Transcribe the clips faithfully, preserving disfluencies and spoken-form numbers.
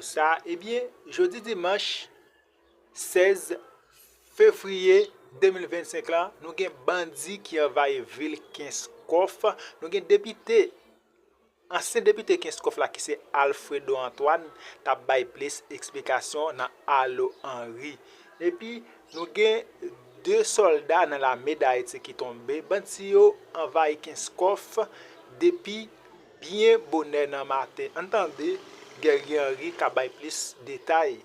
Sa, ebyen, jodi dimanch sèz fevriye de mil vennsenk la, nou gen bandi ki anvayi vil Kenskòf. Nou gen depite, ansyen depite Kenskòf la ki se Alfredo Antoine, t ap bay plis eksplikasyon nan Alo Henry. Epi, nou gen de sòlda nan lame Dayiti ki tonbe. Bandi yo anvayi Kenskòf depi byen bonè nan maten. Ann tande Guerrier Henry ka bay plis detay.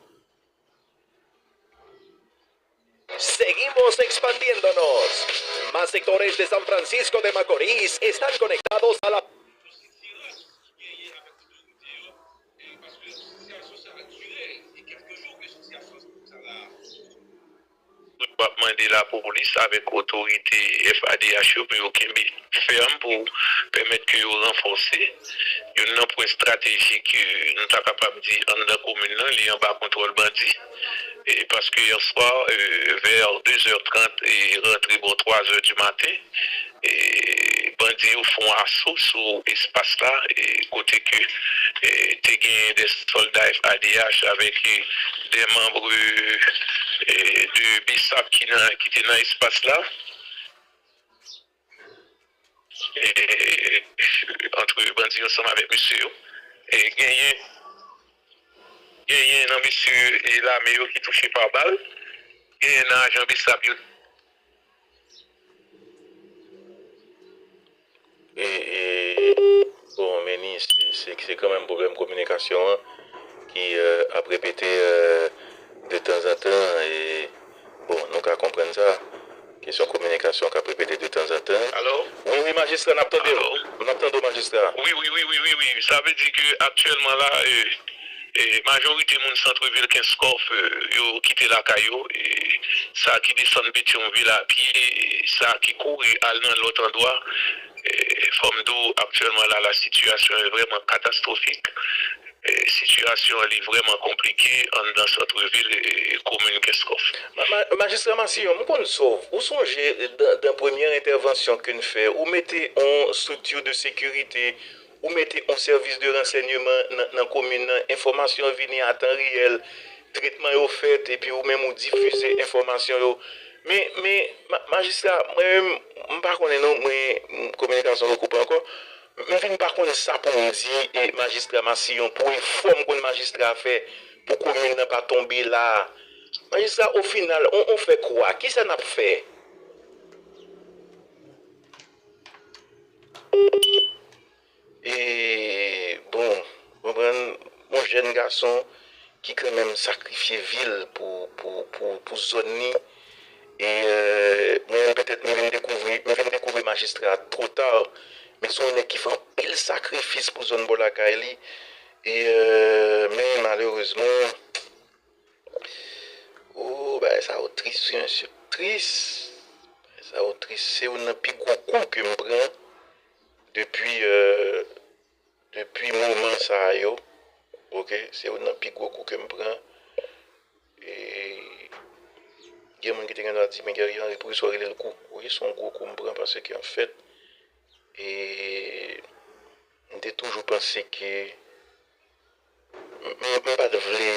Seguimos expandiéndonos. Más sectores de San Francisco de Macorís están conectados a la W ap mande lapolis avèk otorite F A D H yo pou yo kenbe fèm pou pèmèt ke yo ranfòse youn nan pwen estratejik, nou ta kapab di, anndan komin nan, li anba kontwòl bandi. E paske yè swa, vè de zè trant e rantre bò twa zè di maten, e bandi yo fè yon aso sou espas la, e kote ke e te genyen de sòlda F A D H avèk e de manm e de BSAP ki nan, ki te nan espas la. E, antre bandi ansanm avèk mesye yo. E genyen, genyen nan mesye e lame yo ki touche pa bal. Genyen nan ajan BSAP yo. E, e, bon, men ni, se, se, se kanmenm pwoblèm kominikasyon an ki e, ap repete e, de tanzantan. E, bon, nou ka konprann sa. Kesyon kominikasyon k ap repete de tanzantan. Alo? Wi, wi, majistra, n ap tande w. N ap tande w, majistra. Wi, wi, wi, wi, wi, wi. Sa vle di ke aktyèlman la, e, e, majorite moun santrevil Kenskòf, e, yo kite lakay yo. E, sa ki desann Petyonvil a pye, e, sa ki kouri al nan lòt andwa, e, fò m di w, aktyèlman la, la sitiyasyon e vrèman katastwofik. E, sitiyasyon an li vrèman konplike anndan santrevil e komin Kenskòf. Ma, ma, Majistra Massillon, m konn sa w, ou sonje dan, dan premyè entèvansyon ke n fè, ou mete yon strikti de sekirite, ou mete yon sèvis de ransèyman nan, nan komin nan, enfòmasyon an vini a tan reyèl, tretman yo fèt, epi ou menm ou difize enfòmasyon yo. Men, men, ma, Majistra, mwen menm, m pa konnen non, mwen, kominikasyon yo koupe ankò. M vin pa konn sa pou m di e majistra Massillon pou efò m konn majistra a fè pou komin nan pa tonbe la a. Majistra, o final, on, on fè kwa? Kisa n ap fè? E, bon, konprann, yon jèn gason ki kanmenm sakrifye vi l pou, pou, pou, pou zòn li. E, mwen menm, petèt, m vin dekouvri, m vin dekouvri majistra a twò ta, men se yon nèg ki fè anpil sakrifis pou zòn bò lakay li. E, men malerezman, o, bagay sa yo tris, wi, mesye, tris. Bagay sa yo tris. Se youn nan pi gwo kou ke m pran depi, e, depi moman sa yo, oke, se youn nan pi gwo kou ke m pran. E, gen moun ki te gen dwa di, men Guerrier Henry, poukisa w rele l kou? Wi, se yon gwo kou m pran, paske, anfèt, e, m te toujou panse ke, m, m, m pa t vle,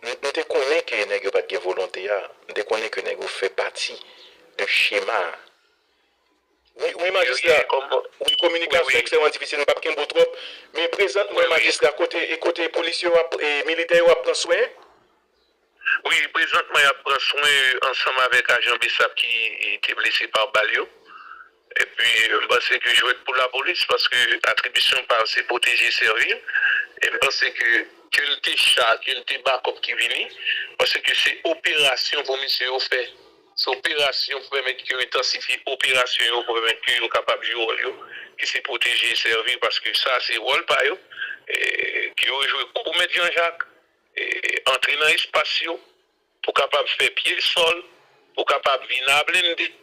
m, m te konnen ke nèg yo pa t gen volonte a, m te konnen ke nèg yo fè pati de chema a. Wi, wi, majistra. Wi, kominikasyon ekstrèmman difisil, m p ap kenbe w twòp. Men prezantman, majistra, kote, e kote polis yo ap, e militè yo ap pran swen? Wi, prezantman, y ap pran swen ansanm avèk ajan BSAP ki te blese pa bal yo. Epi, m panse ke jwèt pou lapolis, paske atribisyon pa l se pwoteje e sèvi. E m panse ke, ke l te cha, ke l te bakòp ki vini, m panse ke se operasyon pou misye yo fè. Se operasyon pou pèmèt ke yo entansifye operasyon yo, pou pèmèt ke yo kapab jwe wòl yo, ki se pwoteje e sèvi, paske sa se wòl pa yo, e, ke yo jwe kou Mèt Janjak, e, antre nan espas yo, pou kapab fè pye sòl, pou kapab vin a blende.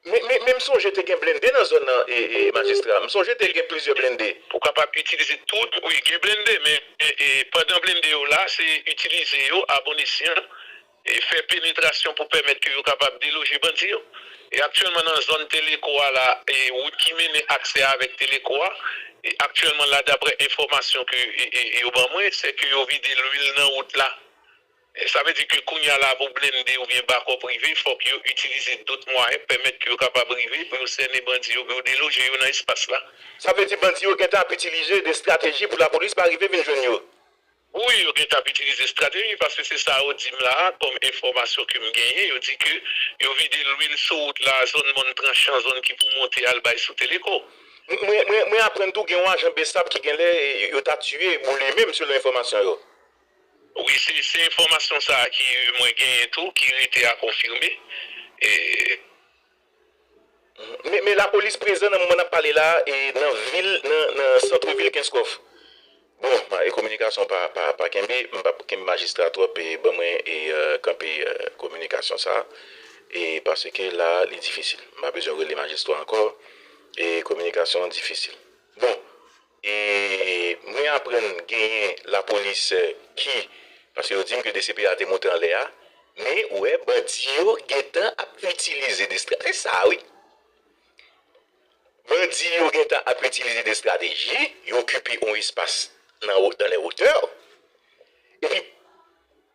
Men, men, men m sonje te gen blende nan zòn nan, e, e, majistra. M sonje te gen plizyè blende. Ou kapab itilize tout, wi, gen blende, men, e, e, pandan blende yo la, se itilize yo a bon esyan, e fè penetrasyon pou pèmèt ke yo kapab deloje bandi yo. E aktyèlman nan zòn Teleko a la, e wout ki mennen aksè avèk Teleko a, E aktyèlman la, daprè enfòmasyon ke e, e, yo ban mwen, se ke yo vide lwil nan wout la. E sa vle di ke kounye a la, pou blende oubyen bakòp rive, fòk yo itilize dòt mwayen pou pèmèt ke yo kapab rive, pou yo sènen bandi yo, pou yo deloje yo nan espas la. Sa vle di bandi yo gentan ap itilize de estrateji pou lapolis pa rive vin jwenn yo. Wi, yo gentan ap itilize estrateji, paske se sa yo di m la a, kòm enfòmasyon ke m genyen, yo di ke yo vide lwil sou wout la, zòn Mòn Tranchan, zòn ki pou monte al bay sou Teleko. Mwen, mwen, mwen aprann tou gen yon ajan BSAP ki genlè, e, yo ta tiye, boule menm, selon enfòmasyon yo. Wi, se, se enfòmasyon sa a ki mwen genyen tou, ki rete a konfime. E, Men, men lapolis prezan nan moman n ap pale la a, e nan vil, nan, nan sant vil Kenskòf. Bon, ma- e kominikasyon pa, pa, pa kenbe, m p ap kenbe majistra twòp, e ban mwen e, e, kanpe e, kominikasyon sa a, e paske la a, li difisil. M pa bezwen rele majistra ankò, e kominikasyon an difisil. Bon, e mwen aprann genyen lapolis e, ki, paske yo di m ke DCPA te monte anlè a, men ou wè bandi yo gentan ap itilize de estrateji sa wi. Bandi yo gentan ap itilize de estrateji, yo okipe yon espas nan wo- dans les hauteurs. Epi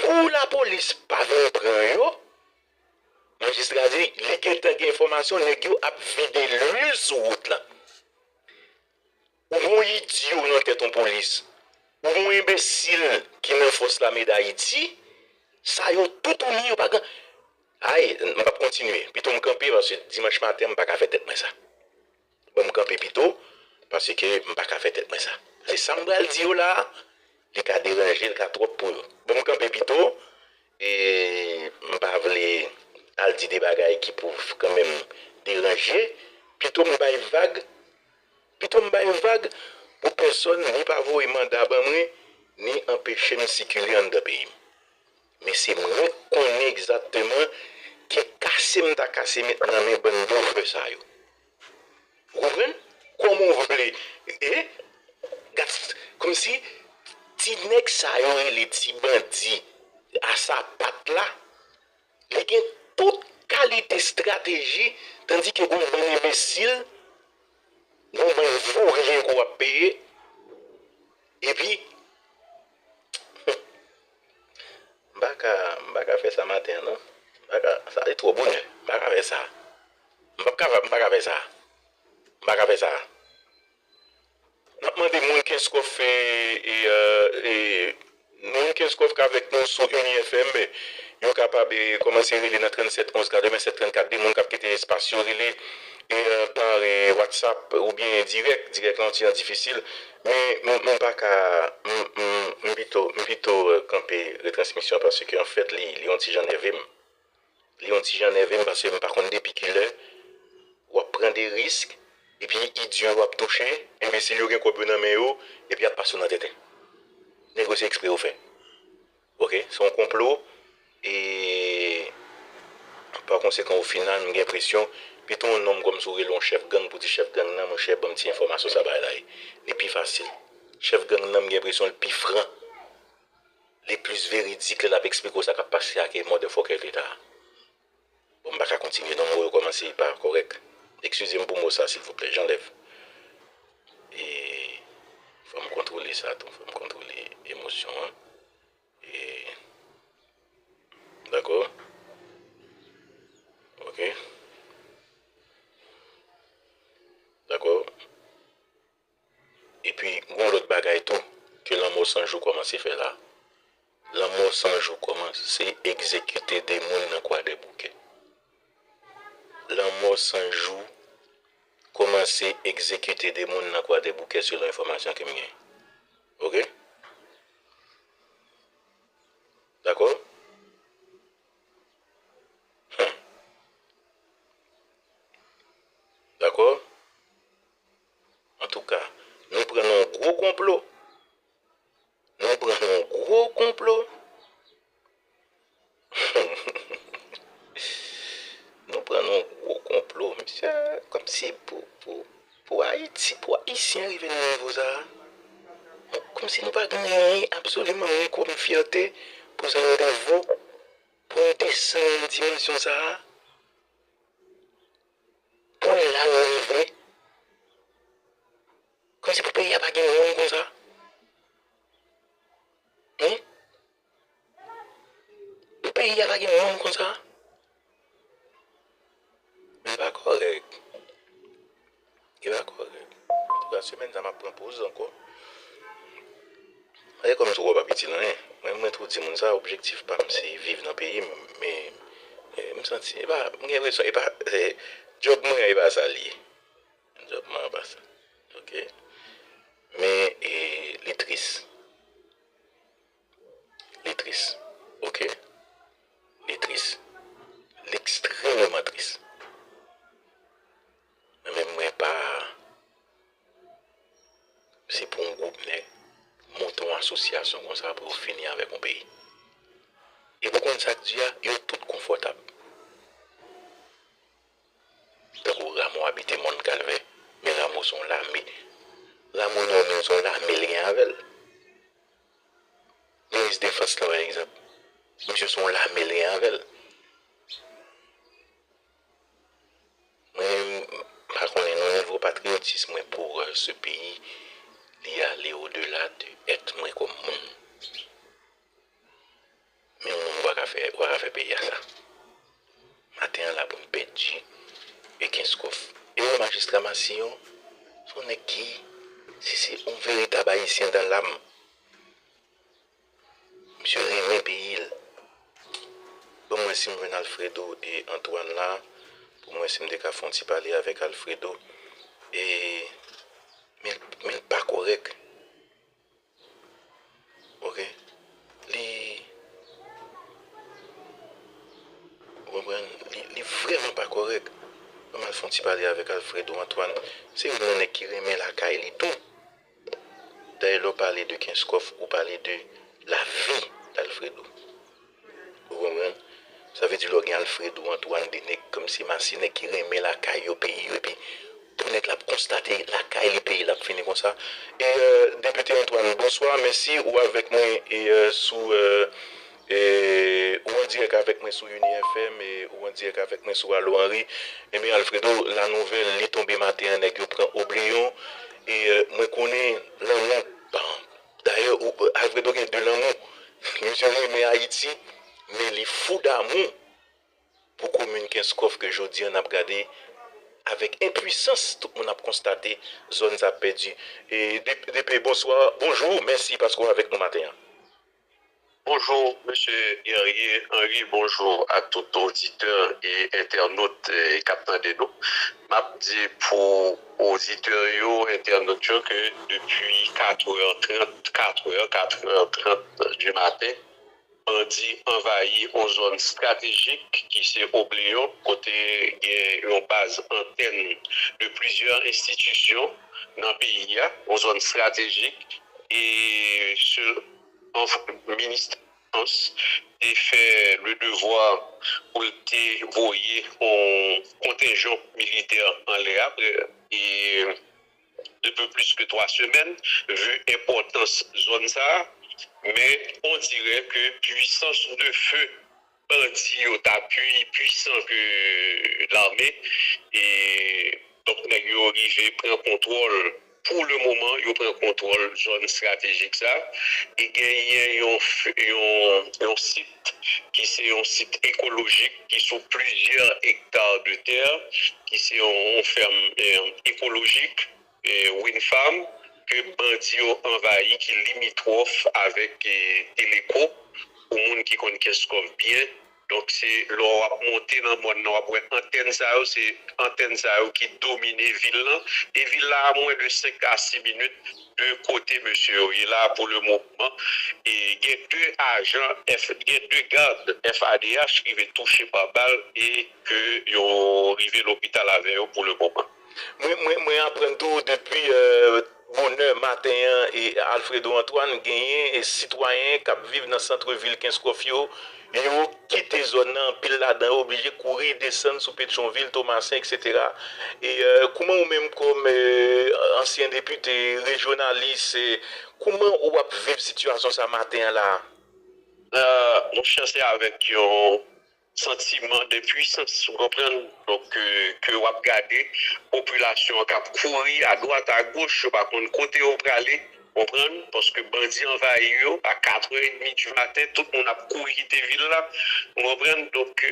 pou lapolis pa vin pran yo, majistra di li gentan gen enfòmasyon nèg yo ap vide lwil sou wout la. Ou yon idyo nan tèt yon polis. Ou yon enbesil ki nan fòs lame Dayiti. Sa yo tout ou ni yo pa gen. Ay, m p ap kontinye. Pito m kanpe paske dimanch maten m pa ka fè tèt mwen sa. Ban m kanpe pito, paske m pa ka fè tèt mwen sa. Se sa m pral di yo la a, li ka deranje, li ka twòp pou yo. Ban m kanpe pito, e m pa vle al di de bagay ki pou kanmenm deranje. Pito m bay vag, pito m bay vag pou pèsòn ni pa voye manda ban mwen, ni anpeche m sikile anndan peyi m. Men se mwen k konnen egzakteman ki kase m ta kase met nan men bann blofè sa yo. Ou konprann? Kòman w vle, e, gad, kòmsi ti nèg sa yo rele ti bandi a sapat la, li gen tout kalite estrateji, tandike gon bann enbesil, gon bann voryen ke w ap peye, epi, m pa ka, m pa ka fè sa maten an, non. M pa ka, sa se twò bonè. M pa ka fè sa. M p ap ka, m pa ka fè sa. M pa ka fè sa. N ap mande moun Kenskòf, e, e, e, moun Kenskòf k avèk nou sou Uni F M, yo kapab, e, kòmanse rele nan trannsenk onz katrevennsèt trannkat. De moun k ap kite espas yo rele, e, e, pa, e, WhatsApp oubyen dirèk. Dirèk la yon ti jan difisil. Men, men, men m pa ka, m, m, m pito, m pito, e, kanpe retransmisyon paske anfèt, li, li yon ti jan nève m. Li yon ti jan nève m paske m pa konn depi kilè w ap pran de risk, epi idyo yo ap touche, enbesil yo gen kòb yo nan men yo, epi y ap pase w nan tenten. Nèg yo se ekspre yo fè. Oke, se yon konplo, e pa konsekan, o final, m gen enpresyon, pito yon nonm kòmsi w rele yon chèf gang pou di chèf gang nan, monchè, ban m ti enfòmasyon sa bay la ye. Li pi fasil. Chèf gang nan, m gen enpresyon l pi fran. Li plis veridik lè l ap eksplike w sa k ap pase a ke motherfucker Leta a. Bon, m pa ka kontinye non, mo yo kòmanse pa kòrèk. Eskize m pou mo sa, silvouplè, Janlèv. E fò m kontwole sa tou, fò m kontwole emosyon an. E, dakò. Oke. Dakò. Epi, gon lòt bagay tou ke Lanmò San Jou kòmanse fè la. Lanmò San Jou kòmanse egzekite de moun nan Kwadèboukè. Lanmò San Jou kòmanse egzekite de moun nan Kwadèboukè, selon enfòmasyon ke m gen. Oke? Dakò? Hum. Dakò? Antouka, nou pran nan yon gwo konplo. Nou pran nan yon gwo konplo. Nou pran nan yon gwo konplo, mesye. Kòmsi pou, pou, pou Ayiti, pou Ayisyen rive nan nivo sa a. Kòmsi nou pa gen anyen, absoliman anyen kòm fyète pou sa nou te vo, pou nou desann nan dimansyon sa a. Pou la nou rive. Kò Se pou peyi a pa gen moun konsa? Hen? Pou peyi a pa gen moun konsa? Men e pa kòrèk. E pa kòrèk. Antouka, semèn sa m ap pran poz ankò. E kòm si w pa ap itil anyen. Mwen, mwen tou di moun sa, objektif pa m se viv nan peyi m, men, eh, m santi, e pa, m gen enpresyon, e pa, eh, djòb mwen an, e pa sa l ye. Djòb mwen an pa sa. Oke? Men, eh, li tris. Li tris. Oke? Li tris. Li ekstrèmeman tris. Men mwen pa, se pou yon gwoup nèg monte yon asosyasyon konsa pou yo fini avèk yon peyi. E pou konn sa k di a, yo tout konfòtab. Tankou Rameau abite Mòn Kalvè, men Rameau se yon lame. Rameau non, men se yon lame l gen avè l. Minis defans lan, pa egzanp, misye se yon lame l gen avè l. Mwen, m pa konnen non, nivo patriyotis mwen pou, euh, ce pays, li ale au-delà de être mwen kòm moun. Men yon moun pa ka fè, pa ka fè peyi a sa. Maten an la pou n pèdi e Kenskòf. E yon majistra Masiyon, se yon nèg ki, se, se yon veritab ayisyen dan lam. Misye renmen peyi l. Ban m wè si m jwenn Alfredo e Antoine la, pou m wè si m te ka fè yon ti pale avèk Alfredo. E, men, men l pa kòrèk. Oke? Li, ou konprann? Li, li vrèman pa kòrèk. Ban m al fè yon ti pale avèk Alfredo Antoine. Se youn nan nèg ki renmen lakay li tou. Dayè, lè w pale de Kenskòf, ou pale de lavi d Alfredo. Ou konprann? Sa vle di lè w gen Alfredo Antoine, de nèg kòmsi masi, nèg ki renmen lakay yo, peyi yo, epi pou nèg la ap konstate lakay li, peyi l ap fini konsa. E, euh, Depite Antoine, bonswa, mèsi ou avèk mwen e, euh, sou, euh, e, ou an dirèk avèk mwen sou Uni F M e ou an dirèk avèk mwen sou Allo Henry. Ebyen, Alfredo, la nouvèl, li tonbe maten an, nèg yo pran Obleyon. E, euh, mwen konnen lanmou, bon, dayè, ou, Alfredo gen de lanmou. Misye renmen Ayiti, men li fou damou pou komin Kenskòf ke jodi a n ap gade avèk enpwisans, tout moun ap konstate zòn sa ap pèdi. E, D P, D P, bonswa, bonjou, mèsi paske w avèk nou maten an. Bonjou, mesye Guerrier Henry, bonjou a tout oditè e entènot, eh, k ap tande nou. M ap di pou oditè yo, entènot yo, ke depi katrè trant, katrè, katrè trant di maten, bandi anvayi yon zòn estratejik ki se Obleyon, kote gen yon baz antèn de plizyè enstitisyon nan peyi a, yon zòn estratejik, e se, anf-, minis Defans te fè le devwa pou l te voye yon kontenjan militè anlè a, e de peu plus que twa semèn, vu enpòtans zòn sa a, men on dirè ke pwisans de fe bandi yo ta pi pwisan ke lame, e donk nèg yo rive pran kontwòl, pou le moman, yo pran kontwòl zòn estratejik sa, e genyen yon, f- yon, yon sit ki se yon sit ekolojik ki sou plizyè ekta de tè, ki se yon, yon fèm, eh, ekolojik, eh, wind farm, ke bandi yo anvayi, ki limitwòf avèk, eh, Teleco, pou moun ki konn Kenskòf byen. Donk, se lè w ap monte nan mòn nan, w ap wè antèn sa yo, se antèn sa yo ki domine vil lan. E vil la a mwens de senk a sis minit de kote mesye yo ye la pou le moman. E gen de ajan, F, gen de gad F A D H ki rive touche pa bal e ke yo rive lopital avè yo pou le moman. Mwen, mwen, mwen aprann tou depi, euh, bonè maten an, e Alfredo Antoine, genyen e sitwayen k ap viv nan sant vil Kenskòf yo, yo kite zòn nan, anpil ladan yo oblije kouri desann sou Petyonvil, Tomasen, etsetera. E, euh, kouman ou menm kòm, euh, ansyen depite, rejyonalis, e kouman ou ap viv sitiyasyon sa maten an la a? Euh, monchè, se avèk yon santiman de pwisans, ou konprann? Donk, ke, ke w ap gade popilasyon an k ap kouri adwat, agoch, yo pa konn kote yo prale, konprann? Paske bandi anvayi yo, a katrè edmi di maten, tout moun ap kouri kite vil la, ou konprann? Donk,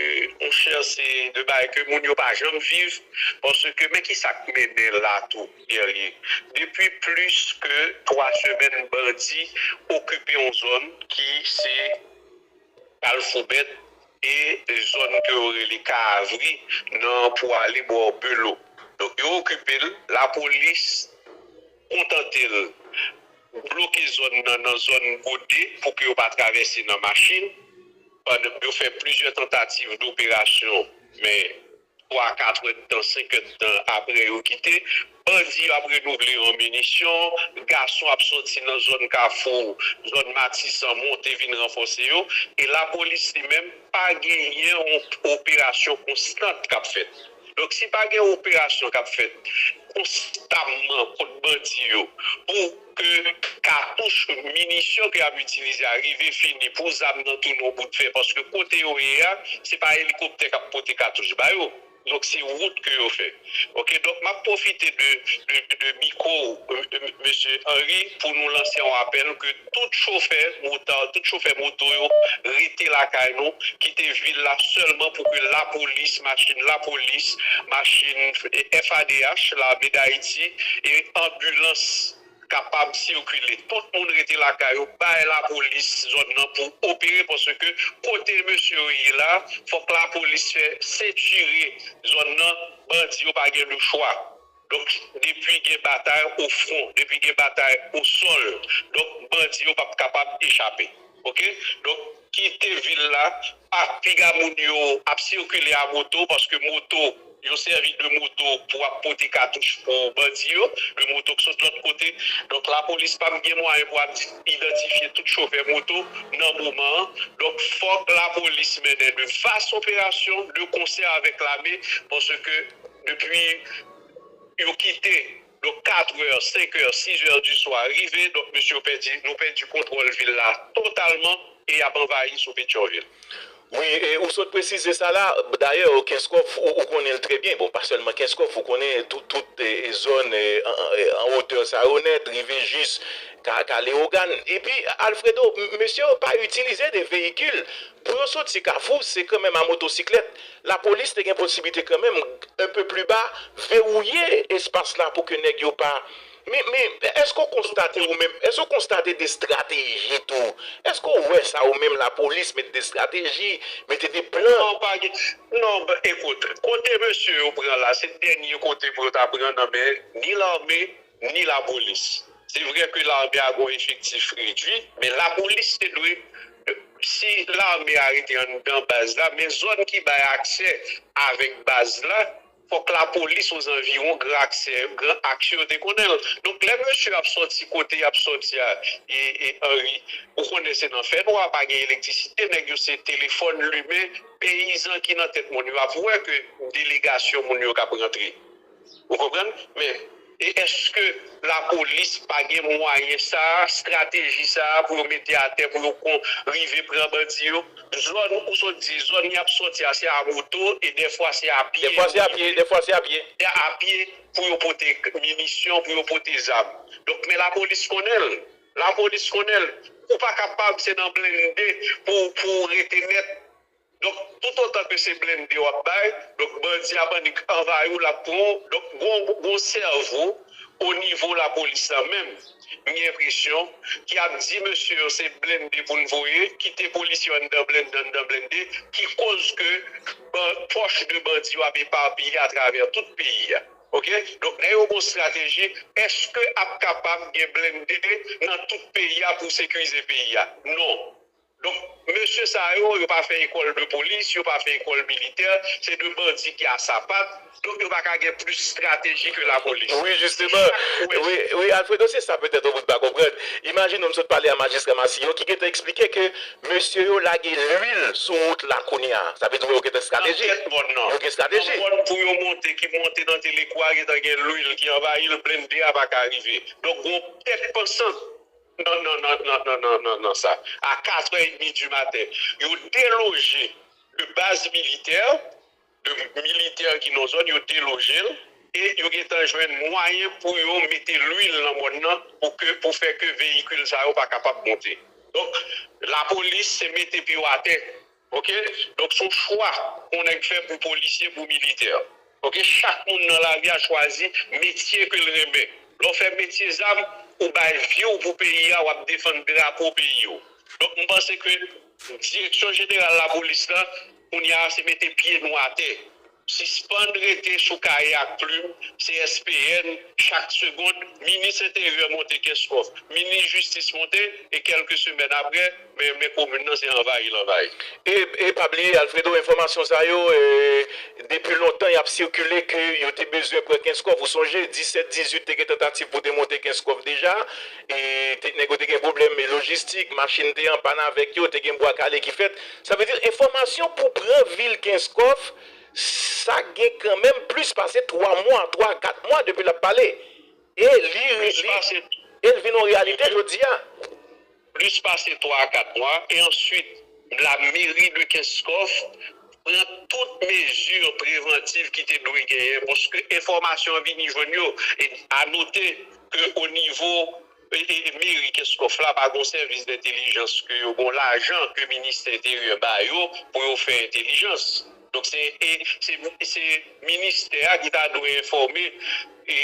monchè, se de bagay ke moun yo pa janm viv, paske men ki sa k mennen la tou, Guerrier? Depi plis ke twa semèn, bandi okipe yon zòn ki se Kalfou Bèt e zòn ke yo rele Kayavri nan pou ale bò Belo. Donk, yo okipe l, lapolis kontante l bloke zòn nan, nan zòn Gode pou ke yo pa travèse nan machin. Pandan yo fè plizyè tantativ doperasyon, men twa, kat èdtan, senk èdtan apre yo kite, bandi yo ap renouvle yo an minisyon, gason ap sòti nan zòn Kafou, zòn Matisan, monte vin ranfòse yo, e lapolis li menm pa genyen yon operasyon konstant k ap fèt. Donk, si pa gen operasyon k ap fèt konstamman kont bandi yo, pou ke katouch, minisyon ke y ap itilize a rive fini, pou zam nan tounen yon bout fè, paske kote yo ye a, se pa elikoptè k ap pote katouch ba yo. Donk, se wout ke yo fè. Oke, donk, m ap pwofite de, de, de mikwo, euh, euh, mesye Henry, pou nou lanse yon apèl ke tout chofè motard, tout chofè moto yo, rete lakay nou, kite vil la sèlman pou ke lapolis, machin lapolis, machin F A D H, Lame Dayiti, e anbilans kapab sikile. Tout moun rete lakay yo, bay lapolis zòn nan pou opere, paske kote mesye yo ye la, fòk lapolis fè sentire zòn nan, bandi yo pa gen lechwa. Donk, depi gen batay o fwon, depi gen batay o sòl, donk, bandi yo p ap kapab echape. Oke? Donk, kite vil la, pa piga moun yo ap sikile a moto, paske moto, yo sèvi de moto pou ap pote katouch pou bandi yo, de moto k sot lòt kote. Donk, lapolis p ap gen mwayen pou ap idantifye tout chofè moto nan moman an. Donk, fòk lapolis mennen de vas operasyon de konsè avèk lame, paske depi yo kite, donk, katrè, senkè, sizè di swa rive, donk, mesye yo pèdi, nou pèdi kontwòl vil la totalman e y ap anvayi sou Petyonvil. Wi, e ou sot presize sa la. Dayè, Kenskòf, ou, ou konnen l trè byen. Bon, pa sèlman Kenskòf, ou konnen tout, tout e, e zòn e, an, e, an wotè sa yo nèt, rive jis Ka, Kalewogàn. Epi, Alfredo, m- mesye yo pa itilize de veyikil. Pou yo soti Kafou, se kanmenm a motosiklèt. Lapolis te gen posiblite kanmenm, un peu plus bas, vewouye espas la pou ke nèg yo pa Men, men, èske w konstate ou menm, èske w konstate de estrateji tou? Èske w wè sa ou menm lapolis, mete de estrateji, mete de plan? Non, pa gen, non, ekout, kote mesye yo pran la, se dènye kote pou yo ta pran nan men ni lame, ni lapolis. Se vre ke lame a gen yon efektif redui, men lapolis te dwe, si lame a rete anndan baz la, men zòn ki bay aksè avèk baz la, fòk lapolis ozanviwon Gran Aksè, Gran Aksè yo te konnen l. Donk, lè mesye ap sòti kote y ap sòti a, e, e Henry, ou konnen se nan fènwa, pa gen elektrisite, nèg yo se telefòn limen, peyizan ki nan tèt moun yo ap wè ke delegasyon moun yo k ap rantre. Ou konprann? Men, e èske lapolis pa gen mwayen sa a, estrateji sa a pou yo mete atè, pou yo kon rive pran bandi yo? Zòn, ou sot di, zòn y ap sòti a, se a moto e dèfwa se a pye. Dèfwa se a pye, dèfwa se a pye. Se a pye pou yo pote minisyon, pou yo pote zam. Donk, men lapolis konnen l. Lapolis konnen l. Ou pa kapab se nan blende pou, pou rete nèt. Donk, toutotan ke se blende w ap bay, donk, bandi ap annik anvayi w, l ap pran w. Donk, gon, gon sèvo o nivo lapolis la menm, m gen enpresyon, ki ap di mesye yo se blende pou n voye, kite polisye yo anndan blende, anndan blende, ki koz ke ban, pòch de bandi yo ap epapiye atravè tout peyi a. Oke? Donk, lè yo gon estrateji, èske ap kapab gen blende nan tout peyi a pou sekirize peyi a? Non. Donk, mesye sa yo, yo pa fè ekòl de polis, yo pa fè ekòl militè, se de bandi ki a sapat, donk yo pa ka gen plis estrateji ke lapolis. Wi, jisteman. Wi, wi, Alfredo, se sa petèt ou pa konprann. Imajine w, m sot pale a Majistra Massillon ki gentan eksplike ke mesye yo lage lwil sou wout la kounye a. Sa vle di yo gentan estrateji. Nan tèt mòn nan. Yo gen estrateji. Nan mòn pou yo monte, ki monte nan Telekwa, gentan gen lwil ki anvayi l, blende a pa ka rive. Donk, gon tèt pansan nan, nan, nan sa. A katrè edmi di maten, yo deloje de baz militè, de militè ki nan zòn, yo deloje l, e yo gentan jwenn mwayen pou yo mete lwil nan mòn nan pou ke, pou fè ke veyikil sa yo pa kapab monte. Donk, lapolis se mete pye w atè. Oke? Donk, se yon chwa yon nèg fè pou polisye, pou militè. Oke? Chak moun nan lari a chwazi metye ke l renmen. Lè w fè metye zam, ou bay vi w pou peyi a, w ap defann drapo peyi w. Donk, m panse ke Direksyon Jeneral Lapolis la, kounye a, se mete pye nou atè. Sispann rete sou kaye ak plim, se S P N, chak segonn, minis enteryè monte Kenskòf, minis jistis monte, e kèlke semèn apre, men, men komin nan se anvayi l anvayi. E, e pa bliye, Alfredo, enfòmasyon sa yo, e, depi lontan, y ap sikile ke yo te bezwen pran Kenskòf. Ou sonje, disèt, dizuit te gen tantativ pou te monte Kenskòf deja, e te, nèg yo te gen pwoblèm lojistik, machin te an pàn avèk yo, te gen bwa kale ki fèt. Sa vle di, enfòmasyon pou pran vil Kenskòf, sa gen kanmenm plis pase twa mwa, twa, kat mwa depi l ap pale. E li, li, e l vin yon reyalite jodi a. Plis pase twa a kat mwa, e answit, la meri de Kenskòf pran tout mezi prevantiv ki te dwe genyen, paske enfòmasyon an vini jwenn yo. E a note ke o nivo e, e, meri Kenskòf la pa gon sèvis dentelijans ke yo, gon lajan ke ministè enteryè ba yo pou yo fè entelijans. Donk, se, e, se, se ministè a ki ta dwe enfòme, e,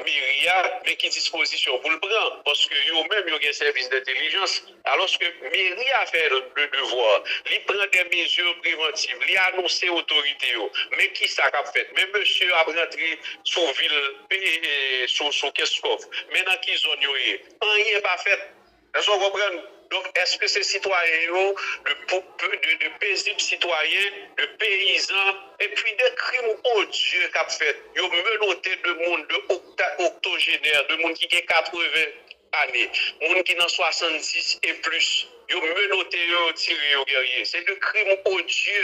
meri a, men ki dispozisyon pou l pran, paske yo menm, yo gen sèvis dentelijans, alòske meri a fè de devwa, li pran de mezi prevantiv, li anonse otorite yo, men kisa k ap fèt, men mesye ap rantre sou vil, e, e, sou, sou Kenskòf, men nan ki zòn yo ye, anyen pa fèt. Èske w konprann? Donk, èske se sitwayen yo, de, de, de pezib sitwayen, de peyizan, epi de krim odye k ap fèt? Yo menote de moun, de okta-, oktojenè, de moun ki gen katreven ane, moun ki nan swasanndis e plis. Yo menote yo, yo tire yo, Guerrier. Se de krim odye,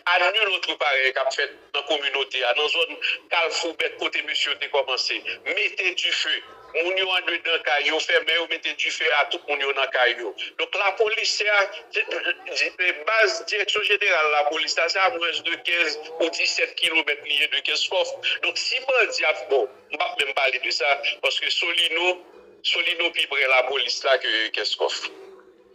à nul autre pareil, k ap fèt nan kominote a, nan zòn Kalfou Bèt kote mesye yo te kòmanse. Mete dife. Moun yo andedan kay yo, fèmen yo, mete dife a tout moun yo nan kay yo. Donk, lapolis, se a, di-, di-, baz Direksyon Jeneral Lapolis la, se a mwens de kenz ou disèt kilomèt li ye de Kenskòf. Donk, si bandi ap, bon, m p ap menm pale de sa, paske Solino, Solino pi pre lapolis la ke Kenskòf.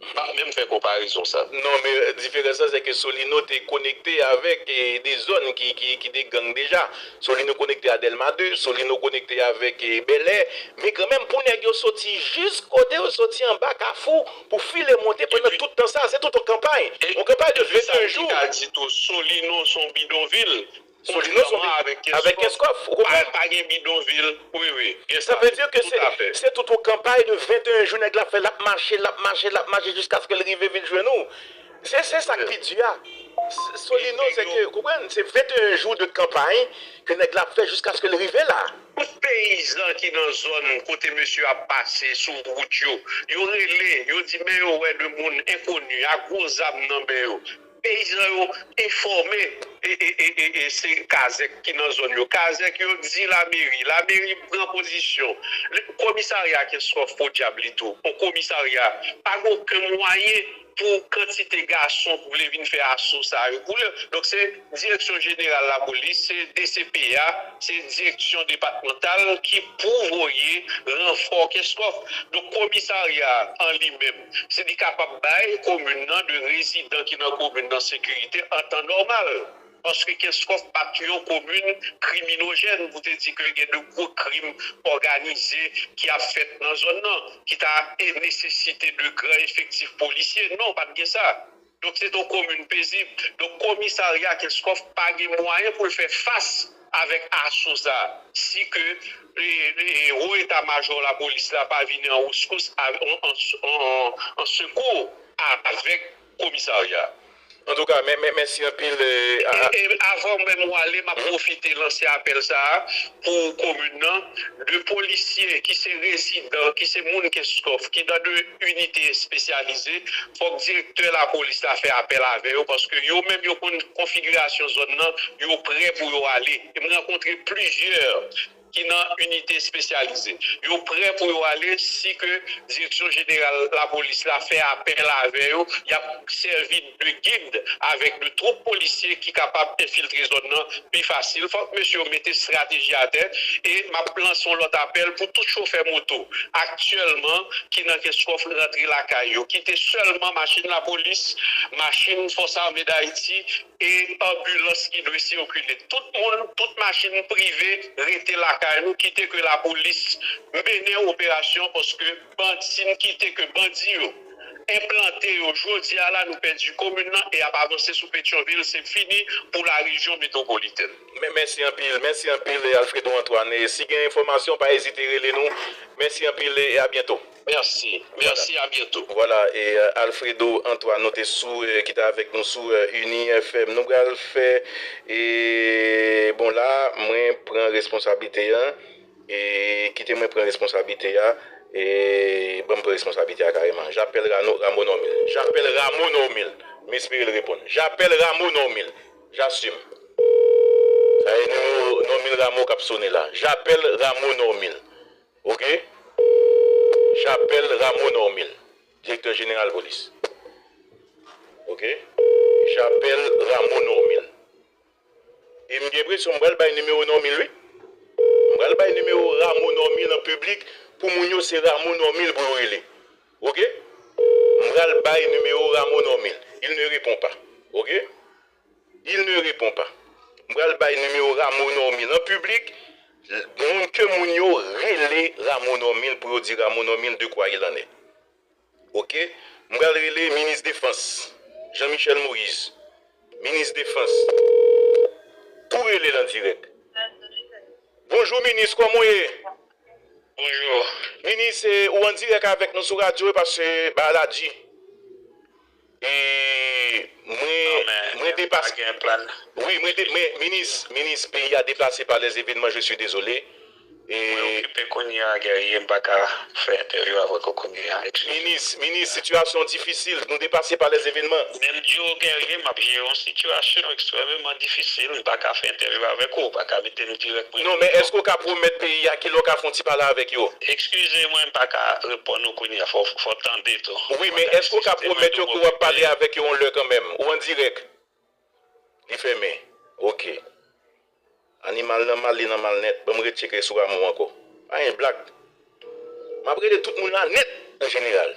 M p ap menm fè konparezon sa. Non, men diferans lan, se ke Solino te konekte avèk, e, de zòn ki, ki, ki te gang deja. Solino konekte a Dèlma de, Solino konekte avèk, e, Bèlè. Men kanmenm, pou nèg yo soti jis kote yo soti anba Kafou, pou file monte pandan tout tan sa, se tout yon kanpay. Yon kanpay de venteyen jou. E se sa m te ka di tou, Solino se yon bidonvil. Solino se yon bidonvil avèk Kenskòf, ou konprann? Pa, pa gen bidonvil. Wi, wi, gen sa. Sa vle di ke se, se tout yon kanpay de venteyen jou nèg la fè, l ap mache, l ap mache, l ap mache jiskaske l rive vin jwenn ou. Se, se sa k pi di a. Solino, se ke, ou konprann, se venteyen jou de kanpay ke nèg la fè jiskaske l rive la. Tout peyizan ki nan zòn kote mesye ap pase sou wout yo, yo rele, yo di men yo wè de moun enkoni ak gwo zam nan men yo. Peyizan yo enfòme, e, e, e, e, e se kazèk ki nan zòn yo. Kazèk yo di lameri, lameri pran pozisyon. Komisarya Kenskòf, podyab li tou, yon komisarya, pa gen okenn mwayen pou kantite gason ki vle vin fè aso sa yo pou yo. Donk, se Direksyon Jeneral Lapolis, se D C P A, se direksyon depatmantal ki pou voye ranfò Kenskòf. Donk, komisarya a an li menm, si li kapab bay komin nan, de rezidan ki nan komin nan sekirite an tan nòmal. Paske Kenskòf pa t yon komin kriminojèn pou te di ke gen de gwo krim òganize ki ap fèt nan zòn nan, ki ta nesesite de gran efektif polisye. Non, pa t gen sa. Donk, se t yon komin pezib. Donk, komisarya Kenskòf pa gen mwayen pou l fè fas avèk aso sa. Si ke, e, e, e, wo eta majò lapolis la pa vini an reskous, an, an, an, an sekou avèk komisarya. Antouka, mè-, mè-, mèsi anpil, e, a, a. E, e avan menm w ale, m ap pwofite lanse apèl sa a pou komin nan, de polisye ki se rezidan, ki se moun Kenskòf, ki nan de inite espesyalize, fòk direktè lapolis la fè apèl avè yo, paske yo menm yo konn konfigirasyon zòn nan, yo prè pou yo ale. E m rankontre plizyè ki nan inite espesyalize. Yo prè pou yo ale si ke Direksyon Jeneral Lapolis la fè apèl avè yo, y ap sèvi de gid avèk de twoup polisye ki kapab enfiltre zòn nan pi fasil. Fòk mesye yo mete estrateji atè e m ap lanse yon lòt apèl pou tout chofè moto aktyèlman ki nan Kenskòf rantre lakay yo. Kite sèlman machin lapolis, machin Fòs Ame Dayiti e anbilans ki dwe sikile. Tout moun, tout machin prive rete lakay nou, kite ke lapolis mennen operasyon paske bandi, n kite ke bandi yo enplante yo. Jodi a la, nou pèdi komin nan e ap avanse sou Petyonvil. Se fini pou larejyon metwopolitèn. Mè-, mèsi anpil, mèsi anpil, eh, Alfredo Antoine. E si gen enfòmasyon, pa ezite rele nou. Mèsi anpil e a byento. Mèsi, mèsi, a byento. Vwala, e, eh, Alfredo Antoine, nou te sou, eh, ki te avèk nou sou, eh, Uni F M. Nou pral fè, e, bon, la, mwen pran responsablite a, e, kite mwen pran responsablite a, e, ban m pran responsablite a kareman. J'appelle Rano, Rameau Normil. J'appelle Rameau Normil. M espere l reponn. J'appelle Rameau Normil. J'assume. Sa e nimewo Normil Rameau k ap sone la. J'appelle Rameau Normil. Ok? J'appelle Rameau Normil, direktè jeneral polis. Ok? J'appelle Rameau Normil. E m gen enpresyon m pral bay nimewo Normil, wi. M pral bay nimewo Rameau Normil an piblik pou moun yo, se Rameau Normil pou yo rele. Ok? M pral bay nimewo Rameau Normil. Il ne répond pas. Ok? Il ne répond pas. M pral bay nimewo Rameau Normil an piblik. Moun ke moun yo rele Rameau Normil pou yo di Rameau Normil de quoi il en est. Ok? M pral rele minis defans, Jean Michel Moïse. Minis defans. Pou rele l an dirèk. Bonjou, minis, kòman w ye? Bonjou. Minis, eh, ou an dirèk avèk nou sou radyo, e paske bagay la di. E mwen, mwen depas-, wi, mwen de-, mwen, minis, minis, peyi a deplase pa lèzevènman, je suis désolé. E mwen okipe kounye a, Guerrier, m pa ka fè entèvyou avèk ou kounye a, eskize. Minis, minis, sitiyasyon difisil, nou depase pa lèzevènman. Men m di w, Guerrier, m ap jere yon sitiyasyon ekstrèmeman difisil, m pa ka fè entèvyou avèk ou, ou pa ka mete m dirèk mwen. Non, men èske w ka pwomèt peyi a kilè w ka fè yon ti pale avèk yo? Eskize mwen, m pa ka reponn ou kounye a, fò, fò w tande tou. Wi, men èske w ka pwomèt yo ke w ap pale avèk yo yon lè kanmenm? Ou an dirèk? Li fèmen. Ok. Animal nan mal, li nan mal nèt. Ban m retcheke sou Rameau ankò. Pa gen blag. M ap rele tout moun la nèt, an jeneral.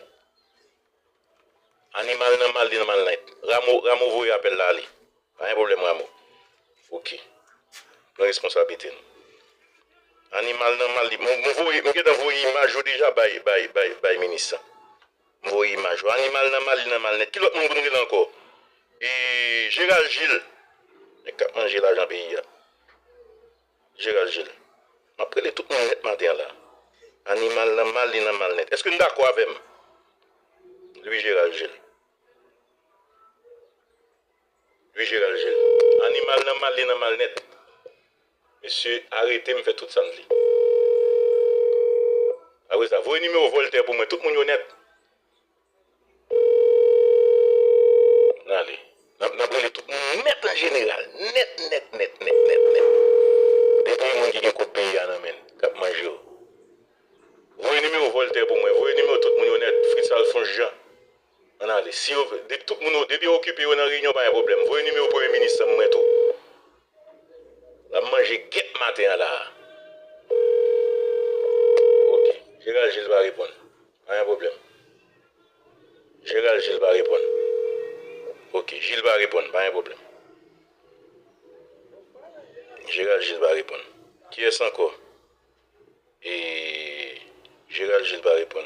Animal nan mal, li nan mal nèt. Rameau, Rameau voye apèl la ale. Pa gen pwoblèm, Rameau. Ok. Pran responsablite nou. Animal nan mal, li, m, m voye, m gentan voye imaj yo deja bay, bay, bay, bay minis lan. M voye imaj yo. Animal nan mal, li nan mal nèt. Ki lòt moun pou n rele ankò? E Gérald Gilles. Nèg k ap manje lajan peyi a. Gérald Gilles. M ap rele tout moun nèt maten an la. Animal nan mal, li nan mal nèt. Èske n dakò avè m? Louis Gérald Gilles. Louis Gérald Gilles. Animal nan mal, li nan mal nèt. Mesye, arete m fè tout sa n vle. Apre sa, voye nimewo Voltaire pou mwen. Tout moun yo nèt. N ale. N ap, n ap rele tout moun nèt an jeneral. Nèt, nèt, nèt, nèt, nèt, nèt. Depi gen moun ki gen kòb peyi a nan men l, k ap manje yo. Voye nimewo Voltaire pou mwen. Voye nimewo tout moun yo nèt. Fritz Alphonse Jean. Ann ale. Si yo, depi tout moun, depi yo okipe yo nan reyinyon, pa gen pwoblèm. Voye nimewo premye minis lan pou mwen tou. N ap manje gèt maten an la a. Ok. Gérald Gilles pa reponn. Pa gen pwoblèm. Gérald Gilles pa reponn. Ok. Gilles pa reponn. Pa gen pwoblèm. Gérald Gilles pa reponn. Kiyès ankò? E Gérald Gilles pa reponn.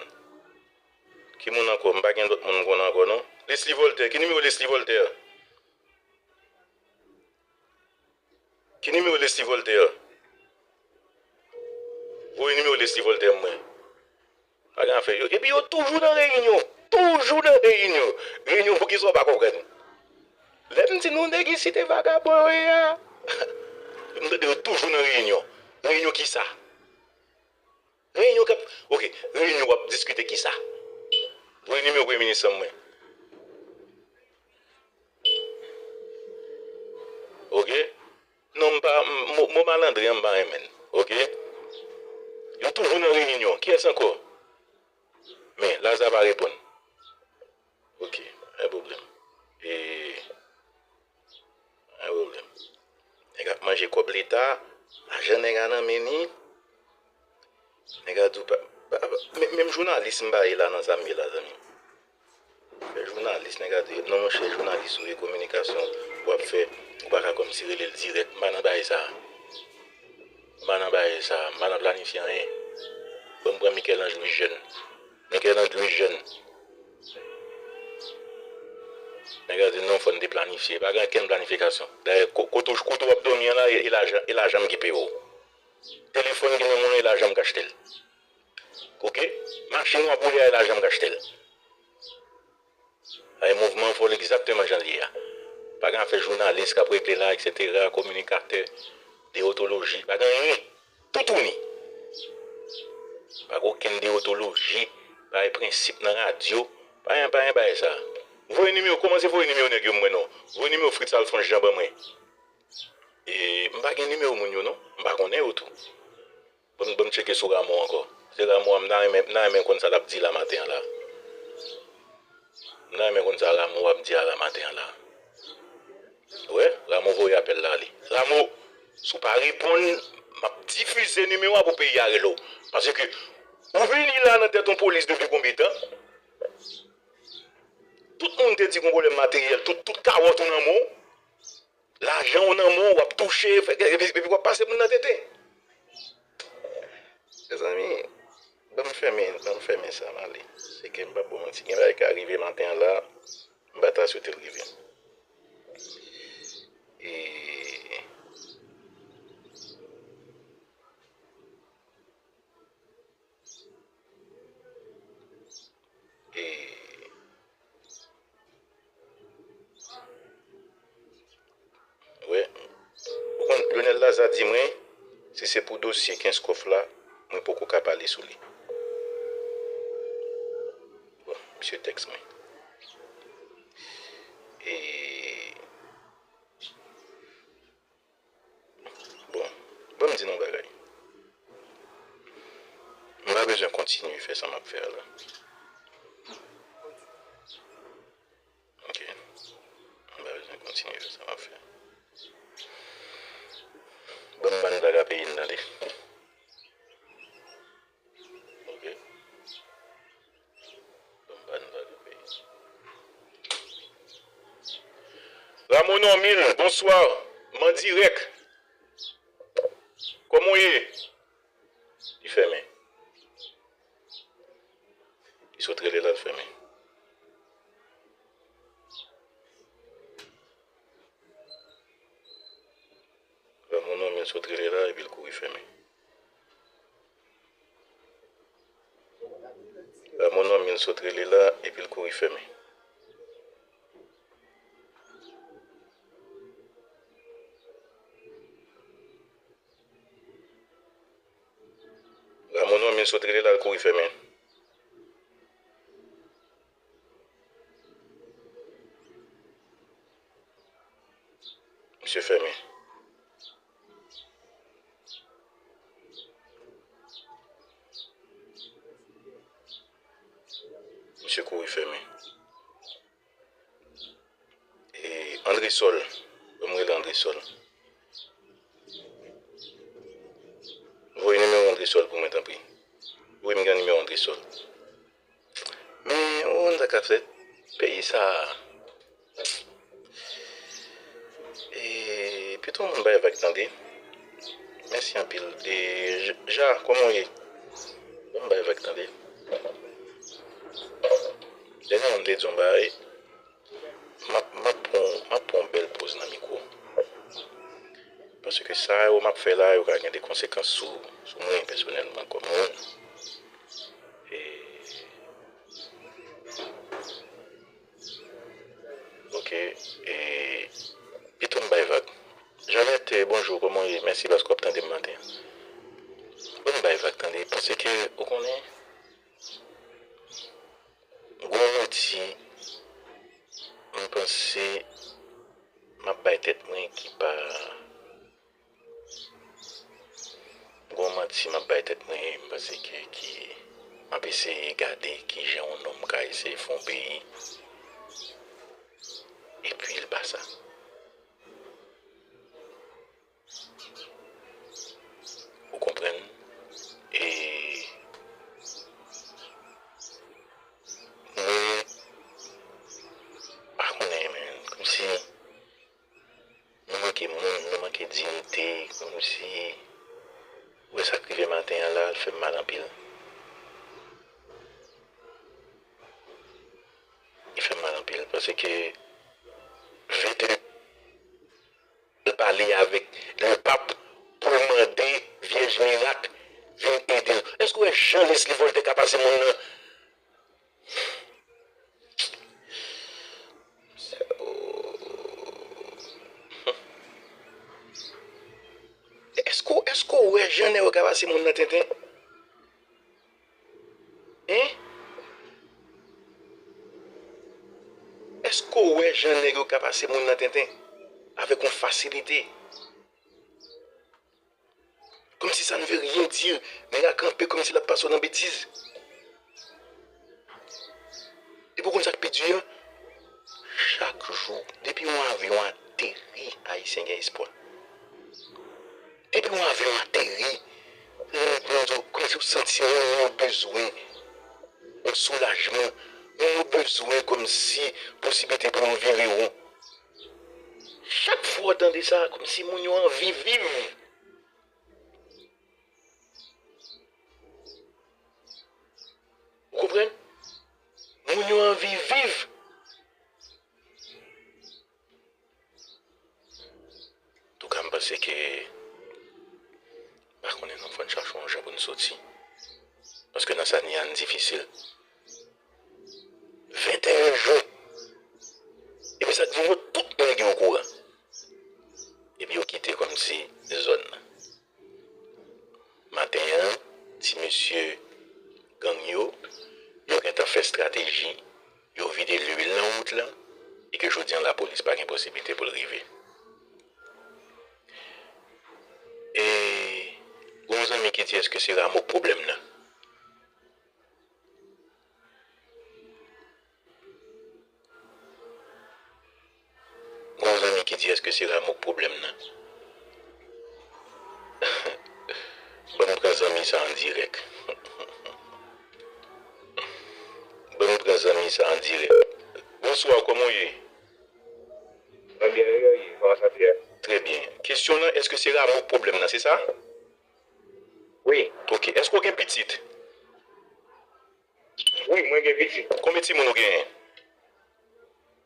Ki moun ankò? M pa gen lòt moun m konnen ankò, non. Leslie Voltaire. Ki nimewo Leslie Voltaire? Ki nimewo Leslie Voltaire? Voye nimewo Leslie Voltaire mwen. Pa gen afè. Yo, epi yo toujou nan reyinyon. Toujou nan reyinyon. Reyinyon, poukisa w pa konprann? Lè m di nou nèg isit e vagabon yo ye a, m tande yo toujou nan reyinyon. Reyinyon kisa? Reyinyon k ap, ok, reyinyon w ap diskite kisa? Voye nimewo premye minis lan mwen. Ok? Non, m pa, m, mo, mo malandren an, m pa renmen l. Ok? Yo toujou nan reyinyon. Kiyès ankò? Men, Laza pa reponn. Ok, pa gen pwoblèm. E, pa gen pwoblèm. Nèg ap manje kòb leta, lajan nèg a nan men li. Nèg a di w pa, pa, pa, men, menm jounalis m pa ye la nan sa m ye la, zanmi m. Fè jounalis, nèg a di, non, monchè, jounalis ou ye, kominikasyon w ap fè, ou pa ka kòmsi rele l dirèk. M pa nan bagay sa. M pa nan bagay sa. M pa nan planifye anyen. Bon, m pran Michel-Ange Louis Jeune. Michel-Ange Louis Jeune. Nèg a di, non, fò n te planifye. Pa gen okenn planifikasyon. Dayè, ko-, kote w, kote w ap dòmi an la, e, e lajan, e lajan m ki peye w. Telefòn ki nan men w, e lajan m k achte l. Ok? Machin w ap woule a, e lajan m k achte l. Ay, mouvman an fè w egzakteman jan l ye a. Pa gen afè jounalis k ap regle la, etsetera, kominikatè, deontoloji. Pa gen anyen. Toutouni. Pa gen okenn deontoloji, pa gen prensip nan radyo. Pa gen, pa gen bagay sa. Voye nimewo, kòmanse voye nimewo nèg yo mwen non. Voye nimewo Fritz Alphonse Jean ban mwen. E, m pa gen nimewo moun yo non. M pa konnen yo tou. Ban m, ban m tcheke sou Ramo ankò. Se Ramo a, m ta renmen, m ta renmen konn sa l ap di la maten an la. M ta renmen konn sa Ramo ap di a la maten an la. Wè, Ramo voye apèl la ale. Ramo, si w pa reponn, m ap difize nimewo a pou peyi a rele w. Paske ou vini la nan tèt yon polis depi konbyen tan? Tout moun te di gen pwoblèm materyèl, tout, tout kawòt ou nan men w. Lajan w nan men w, w ap touche, fè, epi, epi w ap pase moun nan tete. Mezanmi, ban m fèmen, ban m fèmen sa m ale. Se ke m p ap ba w manti, gen bagay ka rive maten an la, m pa ta swete l rive. E, e, Wè. Ou konn, Lionel Laza di mwen, si se pou dosye Kenskòf la, mwen poko ka pale sou li. Bon, misye tèks mwen. E, bon, ban m di nou yon bagay. M pa bezwen kontinye fè sa m ap fè a la. Ok. M pa bezwen kontinye fè sa m ap fè. Ban m bann vag a peyi n tande. Ok. Ban m bann vag a peyi n. Ramo Normil, bonswa. M an dirèk. Kòman w ye? Li fèmen. Li sot rele l al fèmen. Ramo Normil sot rele la epi l kouri fèmen. Ramo Normil sot rele la epi l kouri fèmen. Ramo Normil sot rele l al kouri fèmen. Misye fèmen. Misye kouri fèmen. E, Andresol. Ban m rele Andresol. Voye nimewo Andresol pou mwen, tanpri. Voye m gen nimewo Andresol. Men, ou konn sa k ap fèt? Peyi sa a. E, pito moun bay vag tande. Mèsi anpil. E, J-, Ja, kòman w ye? Ban m bay vag tande. Dènye an m te di yon bagay. M ap, m ap pran, m ap pran yon bèl poz nan mikwo. Paske sa yo m ap fè la, yo ka gen de konsekans sou, sou mwen pèsonèlman kòm moun. E, ok, e, pito m bay vag. Janèt, bonjou, kòman w ye? Mèsi paske w ap tande m maten an. Ban m bay vag tande, paske, ou konnen, gon manti, m panse m ap bay tèt mwen ki pa, m Bon manti m ap bay tèt mwen, m panse ke ki m ap eseye gade kijan yon nonm ka eseye fè yon peyi, epi l pa sa. Ou konprann? E mwen pa konnen, men, kòmsi nou manke moun, nou manke diyite, kòmsi ou wè sa k rive maten an la, l fè m mal anpil. Li fè m mal anpil, paske venteyè l pale avèk Lepap pou l mande Vyèj Mirak vin ede l. Èske w wè jan Leslie Voltaire ka pase moun nan? Èske, èske w wè jan nèg yo ka pase moun nan tenten? Hein? Èske w wè jan nèg yo ka pase moun nan tenten avèk yon fasilite? Comme si ça ne veut rien dire. Nèg la kanpe kòmsi l ap pase w nan betiz. Epi w konn sa k pi di an? Chak jou, depi yon avyon ateri, Ayisyen gen espwa. Depi yon avyon ateri, moun, moun di w, kòmsi w santi moun yo bezwen yon soulajman, moun yo bezwen kòmsi posiblite pou yo vire won. Chak fwa w tande sa, kòmsi moun yo anvi viv. Ou konprann? Moun yo anvi viv. Antouka, m panse ke, m pa konnen non, fò n chache yon jan pou n soti. Paske nan sa n ye a, n difisil. Venteyen jou. Epi sa k vin yo, tout nèg yo okouran. Epi yo kite kòmsi zòn nan. Maten an, ti mesye gang yo, yo gentan fè estrateji, yo vide lwil nan wout lan, e ke jodi an lapolis pa gen posiblite pou l rive. E gon zanmi ki di èske se Rameau k pwoblèm nan? Gon zanmi ki di èske se Rameau k pwoblèm nan? Ban m pran zanmi sa an dirèk. Ban m pran zanmi sa an dirèk. Bonswa, kòman w ye? Mwen byen, wi, wi, kòman sa te ye? Trè byen. Kesyon nan, èske se Rameau k pwoblèm nan, se sa? Wi. Ok, èske w gen pitit? Wi, mwen gen pitit. Konbyen timoun ou genyen?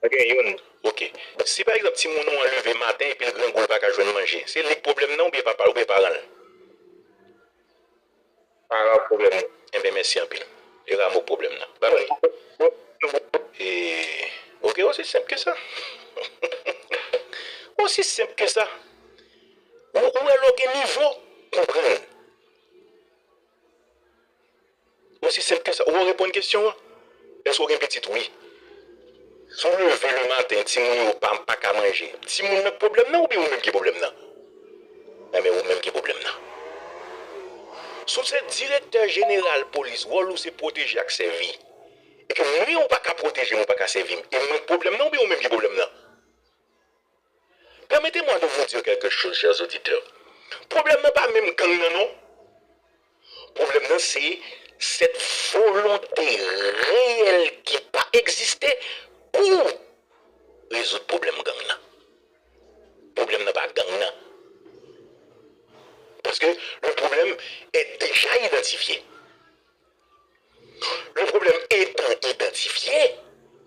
Mwen gen youn. Ok. Si pa egzanp timoun ou an leve maten epi l grangou, l pa ka jwenn manje, se li k pwoblèm nan oubyen papa l oubyen paran l? Paran l pwoblèm nan. Enben, mèsi anpil. E Rameau k pwoblèm nan. Babay. E, ok, osi senp ke sa. Osi senp ke sa. Ou, ou wè lè w gen nivo, konprann. Osi senp ke sa. Ou reponn kesyon an? Èske w gen pitit? Wi. Si w leve le maten, timoun yo pa, pa ka manje, timoun nan k pwoblèm nan oubyen ou menm ki pwoblèm nan? Enben, ou menm ki pwoblèm nan. Si w se direktè jeneral polis, wòl ou se pwoteje ak sèvi. E ke mwen, ou pa ka pwoteje m, ou pa ka sèvi m. E mwen k pwoblèm nan oubyen ou menm ki pwoblèm nan? Permettez-moi de vous dire quelque chose, chers auditeurs. Pwoblèm nan pa menm gang nan, non. Pwoblèm nan, se cette volonté réelle qui pa egziste pou rezoud pwoblèm gang nan. Pwoblèm nan pa gang nan. Paske le problème est déjà identifié. Le problème étant identifié,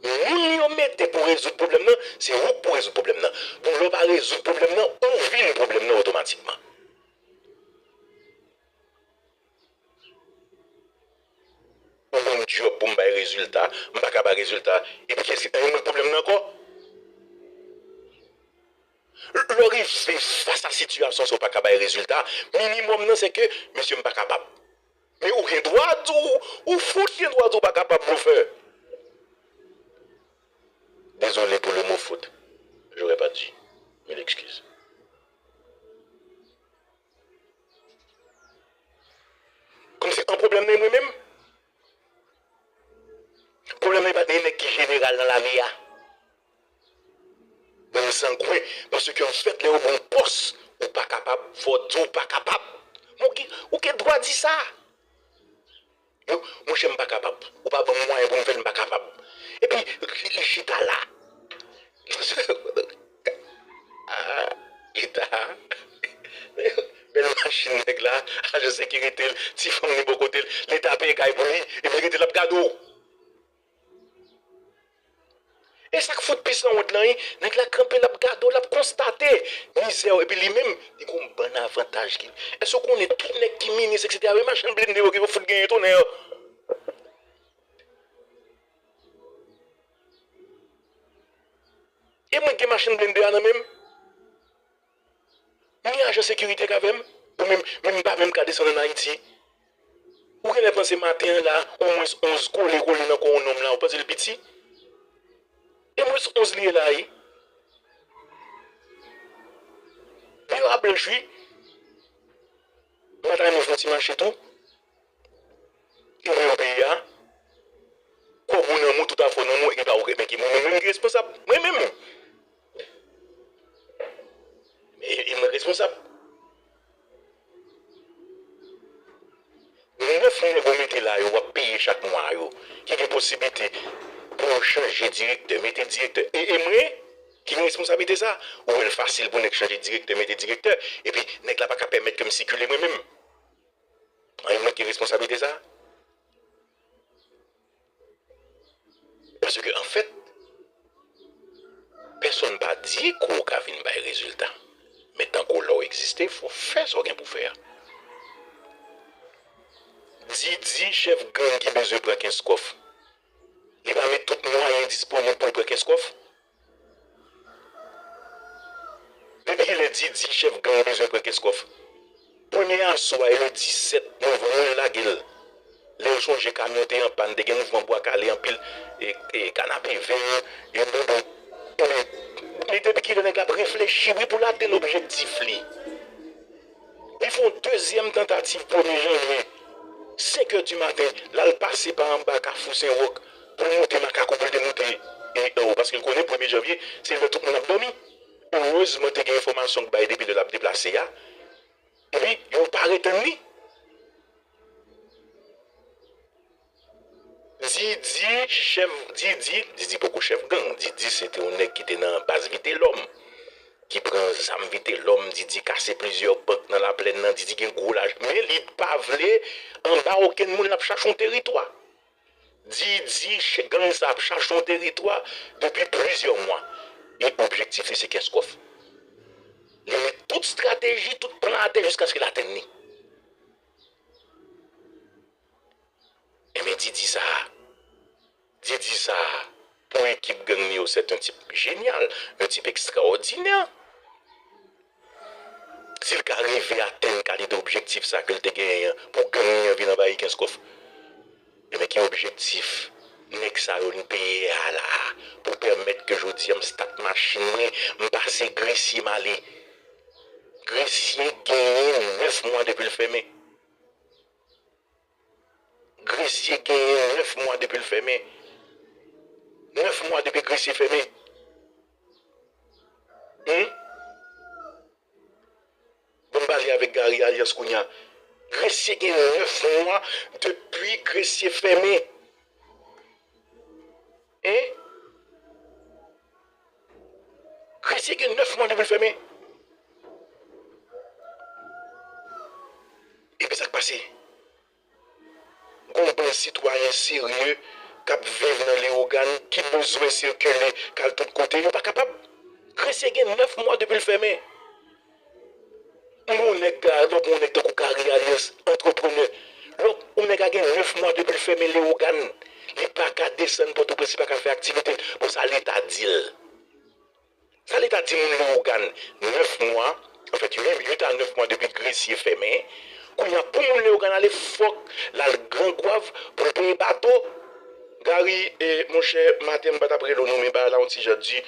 moun yo mete pou rezoud pwoblèm nan, se ou k pou rezoud pwoblèm nan. Donk, lè w pa rezoud pwoblèm nan, ou vin pwoblèm nan otomatikman. Ou ban m djòb pou m bay rezilta, m pa ka bay rezilta, epi kiyès ki, e mwen k pwoblèm nan ankò? Lè w rive fas a sitiyasyon sa w pa ka bay rezilta, minimòm nan se ke, mesye, m pa kapab. Men ou gen dwa di w, ou fout gen dwa di w pa kapab, blofè. Désolé pour le mot fout. J'aurais pas dû. Mille excuses. P A. Bann zangwen, paske anfèt, lè yo ba w pòs, ou pa kapab, fò w di w pa kapab. Men ou gen, ou gen dwa di sa. Yo, monchè, m pa kapab. Ou pa ban m mwayen pou m fè l, m pa kapab. Epi, li, li chita la. Ah, Leta. Bèl machin nèg la, ajan sekirite l, ti fanm li bò kote l, Leta peye kay pou li, epi l rete l ap gade w. E sa k fout pi sanwont lan, wi, nèg la kanpe, l ap gade w, l ap konstate mizè w, epi li menm, li gon bann avantaj ki. Èske w konnen tout nèg ki minis, etsetera, e machin blende yo ki yo fout genyen, tonnè. E mwen gen machin blende a nan men m. Ni ajan sekirite k avè m. Ou menm, menm m pa menm ka desann ann Ayiti. Ou genlè panse maten an la, omwens onz kole kole nan kò yon nonm la, ou panse l piti? E mwens onz li ye la, wi. Byen a blanch, wi. M pa ta renmen fè yon ti mache tou. Ki mwen yo peyi a, kòb ou nan men w, tout afè w nan men w, e pa ou ki, men ki mwen menm, menm ki responsab. Mwen menm. E, e mwen responsab. Nèf nèg ou mete la yo, w ap peye chak mwa yo, ki gen posiblite pou yo chanje direktè, mete direktè. E, e mwen ki gen responsablite sa. Ou wè l fasil pou nèg chanje direktè, mete direktè, epi nèg la pa ka pèmèt ke m sikile mwen menm. E mwen ki gen responsablite sa. Paske, anfèt, pèsonn pa di kou w ka vin bay rezilta. Men tankou lè w egziste, fò w fè sa w gen pou w fè a. Didi, chèf gang ki bezwen pran Kenskòf, li pa met tout mwayen disponib pou l pran Kenskòf? Depi kilè Didi, chèf gang, bezwen pran Kenskòf? Premye aso a, e le disèt novanm, wi, l lage l. Lè w sonje kamyon te an pàn, te gen mouvman Bwa Kale anpil, e, e, Kanapevè, e, Boudon. Ebyen, men depi kilè nèg la ap reflechi, wi, pou l atenn objektif li? Li fè yon dezyèm tantativ premye janvye, senk è di maten, l al pase pa anba Kafou Sen Wòk pou l moute Makako, pou l te moute, e, anwo, paske l konnen premye janvye, se lè tout moun ap dòmi. Erezman, te gen enfòmasyon k bay depi lè l ap deplase a. Epi, yo pa retann li. Didi, chèf, Didi, Didi poko chèf gang. Didi se te yon nèg ki te nan baz Vitelòm, ki pran zam Vitelòm. Didi kase plizyè bank nan Laplèn nan. Didi gen gwo lajan. Men li pa vle anba okenn moun, l ap chache yon teritwa. Didi, gang sa ap chache yon teritwa depi plizyè mwa. E objektif li se Kenskòf. Li met tout estrateji, tout plan atè jiskaske l atenn li. Ebyen, Didi sa a, Didi sa a, pou ekip gang li yo, c'est un type génial, un type extraordinaire. Si l ka rive atenn kalite objektif sa ke l te genyen an, pou gang li an vin anvayi Kenskòf, ebyen, ki objektif nèg sa yo n peye a la a, pou pèmèt ke jodi a m stat machin mwen, m pase Gresye, m ale? Gresye genyen nèf mwa depi l fèmen. Gresye genyen nèf mwa depi l fèmen. Nèf mwa depi Gresye fèmen. Humm? Ban m pale avèk Gary Alliance kounye a. Gresye gen nèf mwa depi Gresye fèmen. Hein? Gresye gen nèf mwa depi l fèmen. Epi sa k pase? Gon bann sitwayen serye k ap viv nan Leyogàn ki bezwen sikile, k al tout kote, yo pa kapab. Gresye gen nèf mwa depi l fèmen. Yon nèg, lè w pran yon nèg tankou Gary Alliance, antreprenè, lè w, yon nèg la gen nèf mwa depi l fèmen Leyogàn, li pa ka desann Pòtoprens, li pa ka fè aktivite l. Bon, sa Leta di l? Sa Leta di moun Leyogàn? Nèf mwa, anfèt, uit, uit a nèf mwa depi Gresye fèmen. Kounye a, pou moun Leyogàn ale, fòk l al Gran Gwav pou l peye bato. Gary, e, monchè, maten m pa t ap rele w non, men bagay la yon ti jan di.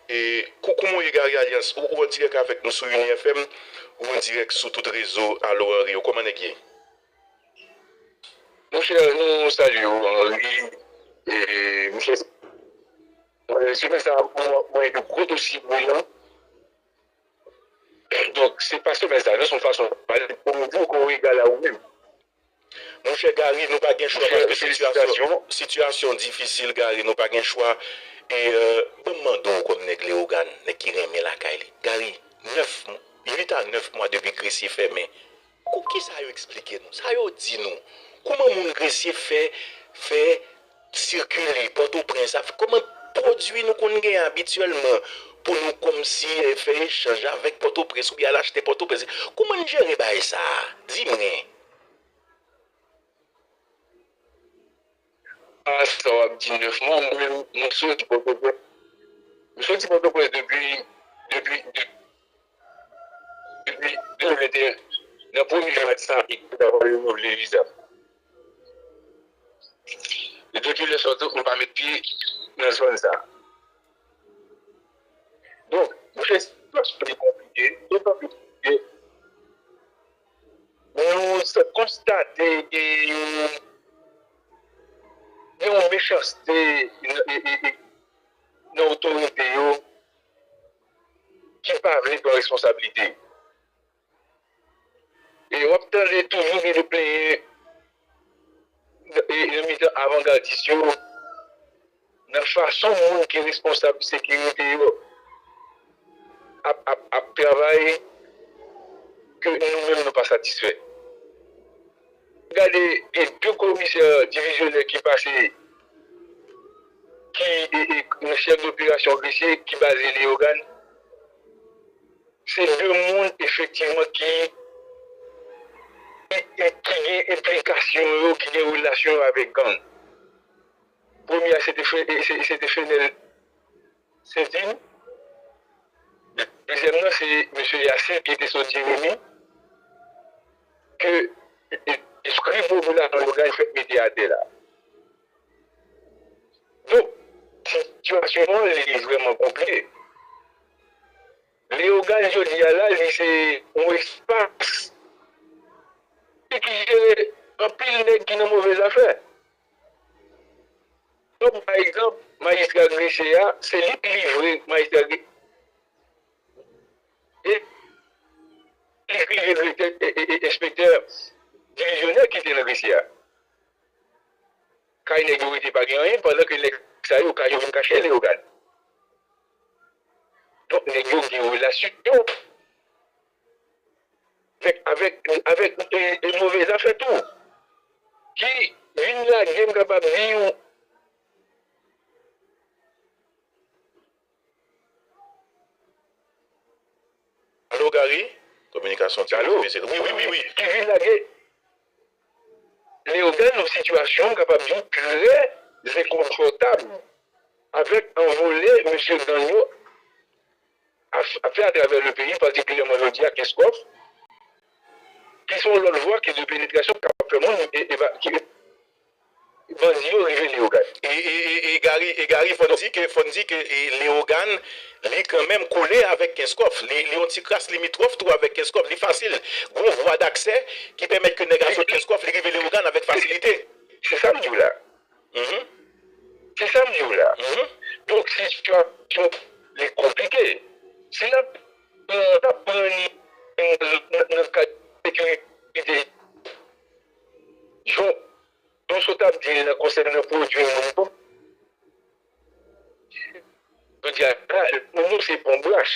E, kou-, kouman w ye, Gary Alliance? Ou, ou an dirèk avèk nou sou Uni F M, ou an dirèk sou tout rezo Alo Henry yo. Kòman nèg ye? Monchè, nou salye w, Henry. E, monchè, Semèn sa a, mwen, mwen gen de gwo dosye brilyan. Donk, se pa semèn sa a, nan son fason, pale pou mwen di w ke w egal a ou menm. Monchè Gary, nou pa gen chwa paske sitiyasyon, sitiyasyon difisil, Gary, nou pa gen chwa. E, euh, ban m mande w kòm nèg Leyogàn, nèg ki renmen lakay li. Gary, nèf mwa, uit a nèf mwa depi Gresye fèmen. Kou kisa yo eksplike nou? Sa yo di nou? Kòman moun Gresye fè, fè sikile Pòtoprens? Kòman pwodui nou konn gen abityèlman pou nou kòmsi, eh, fè echanj avèk Pòtoprens oubyen al achte Pòtoprens? Kòman n jere bagay sa a? Di mwen. A sa w ap di nèf mwa, mwen menm, mwen soti Pòtoprens. Mwen soti Pòtoprens depi, depi, de- Depi de mil venteyen, nan premye jan mwa disanm, Ekwatè pa renouvle viza m. E depi lè sa tou, m pa met pye nan zòn sa a. Donk, monchè, sitiyasyon li konplike, dotan pli konplike. Nou konstate e, gen yon mechanste e, e, e, nan otorite yo ki pa vle pran responsablite. E w ap tande toujou gen de plenyen e, nan mitan avangadis yo, nan fason moun ki responsab sekirite yo ap, ap, ap travay, ke nou menm nou pa satisfè. Gade, gen de komisè divizyonè ki pase, ki e, e, nan chèf doperasyon Gresye, ki baze Leyogàn. Se de moun, efektivman, ki, ki, ki gen enplikasyon yo, ki gen relasyon yo avèk gang. Premye a, se te Fe-, se, se te Fenel Sentin. Dezyèm nan, se mesye Yasin ki te sot Jeremi, ke, e, e, eskri popilasyon Leyogàn fèk mete atè la. Donk, sitiyasyon an, li vrèman konplike. Leyogàn jodi a la, li se yon espas ki jere anpil nèg ki nan move zafè. Donk, pa egzanp, majistra Gresye a, se li ki livre majistra Gre-, e li ki livre direktè, e, e, e, enspektè divizyonè ki te nan Gresye a. Kay nèg yo rete pa gen anyen, pandan ke nèg sa yo, kay yo vin kache Leyogàn. Donk, nèg yo gen relasyon avèk, avèk, avèk, e, e move zafè tou. Ki vin lage, m kapab di w. Alo, Gary? Kominikasyon ti difisil. Wi, wi, wi, wi. Ki vin lage Leyogàn nan sitiyasyon, m kapab di w, trè enkonfòtab avèk anvole mesye gang yo ap, ap fè atravè le peyi, patikilyèman jodi a Kenskòf, ki se yon lòt vwa ki de penetrasyon k ap fè moun e, e, ki, bandi yo rive Leyogàn. E, e, e, e Gary, e Gary, fò n di ke, fò n di ke, e, Leyogàn, li kanmenm kole avèk Kenskòf. Li, li yon ti kras limitwòf tou avèk Kenskòf. Li fasil. Gon vwa daksè ki pèmèt ke nèg la sot Kenskòf, li rive Leyogàn avèk fasilite. Se sa m di w la. Mhm. Se sa m di w la. Mhm. Donk, sitiyasyon li konplike. Si n ap, n ap pran li nan, nan, nan kad sekirite, jan, jan w sot ap di l la konsènan pwodui moun yo, jodi a la, moun yo se pon brach.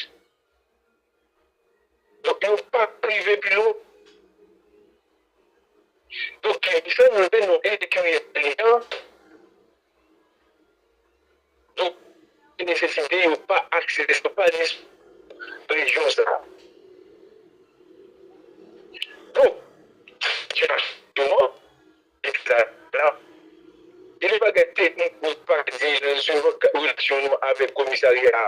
Donk, yo pa rive pi lwen. Donk, ki sa nou vle, nou ensekirite li an. Donk, nesesite yo pa aksese, pa dis rejyon sa a. Donk, sitiyasyon an, e sa la, gen de bagay teknik nou pa di nan relasyon nou avèk komisarya a.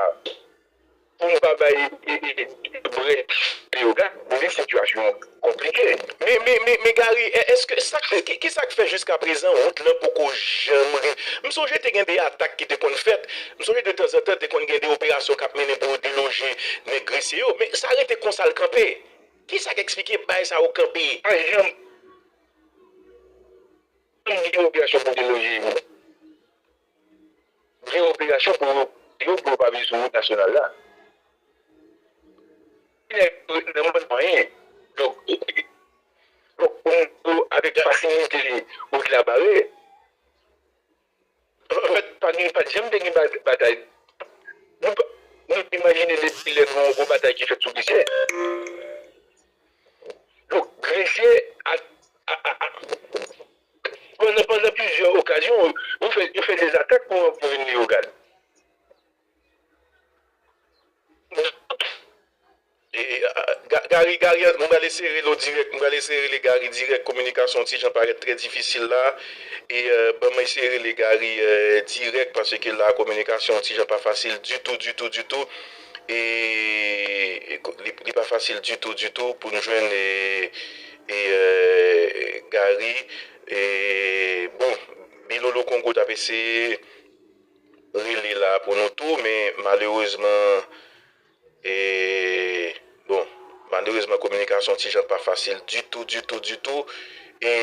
Pou n pa bay, e, e, e, brèch Leyogàn, men sitiyasyon an konplike. Men, men, men, men Gary, è-, èske sa k fè, ki, ki sa k fè jiskaprezan wout lan poko janm ri-, m sonje te gen de atak ki te konn fèt, m sonje de tanzantan te konn gen de operasyon k ap mennen pou yo deloje nèg Gresye yo, men sa rete konsa l kanpe. Ki sa k eksplike bagay sa yo kanpe? Pa janm, janm gen operasyon pou deloje moun. gen operasyon pou yo, pou yo pa viv sou wout nasyonal la. Nèg yo nan mòn anyen. Donk, donk, pou moun yo avèk fasilite wout la bare, anfèt, pa gen, pa t janm te gen ba- batay. Nou pa, nou imajine depi lè nou wè yon gwo batay ki fèt sou Grisyè. Donk, Grisyè, a, a, a, a, pandan, pandan plizyè okazyon, yo fè, yo fè dèzatak pou, pou vin Leyogàn. E, a, Ga- Gary, Gary, mwen prale eseye rele w dirèk, mwen prale eseye rele Gary dirèk, kominikasyon ti jan parèt trè difisil la. E, euh, ban mwen eseye rele Gary, euh, dirèk, paske la, kominikasyon ti jan pa fasil ditou, ditou, ditou. E, e ko- li, li pa fasil ditou, ditou pou n jwenn, e, e, euh, Gary. E, bon, Bilolo Kongo t ap eseye rele la pou nou tou, men malerezman, e, bon, malerezman, kominikasyon ti jan pa fasil ditou, ditou, ditou. E,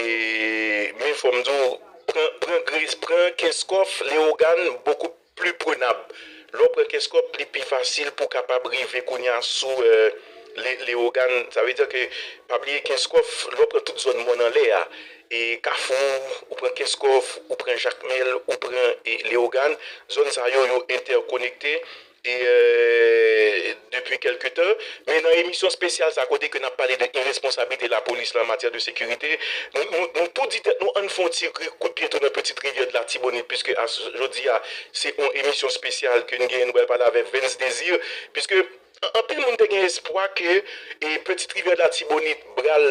men fò m di w, pran, pran Gris, pran Kenskòf, Leyogàn, bokou pli prenab. Lè w pran Kenskòf, li pi fasil pou w kapab rive kounye a sou, euh, Le- Leyogàn. Sa vle di ke, pa bliye Kenskòf, lè w pran tout zòn mòn anlè a, e Kafou, ou pran Kenskòf, ou pran Jakmèl, ou pran, e, Leyogàn, zòn sa yo, yo entèkonekte. E, euh, depi kèlke tan, men nan emisyon espesyal sa, kote ke n ap pale de iresponsablite lapolis la an matyè de sekirite, nou, nou, nou tou di tèt nou, ann fè yon ti ri- kout pye tou nan Petite Rivière de l'Artibonite, piske a, jodi a, se yon emisyon espesyal ke n genyen, nou pral pale avèk Vens Désir, piske an- anpil moun te gen espwa ke, e, Petite Rivière de l'Artibonite pral,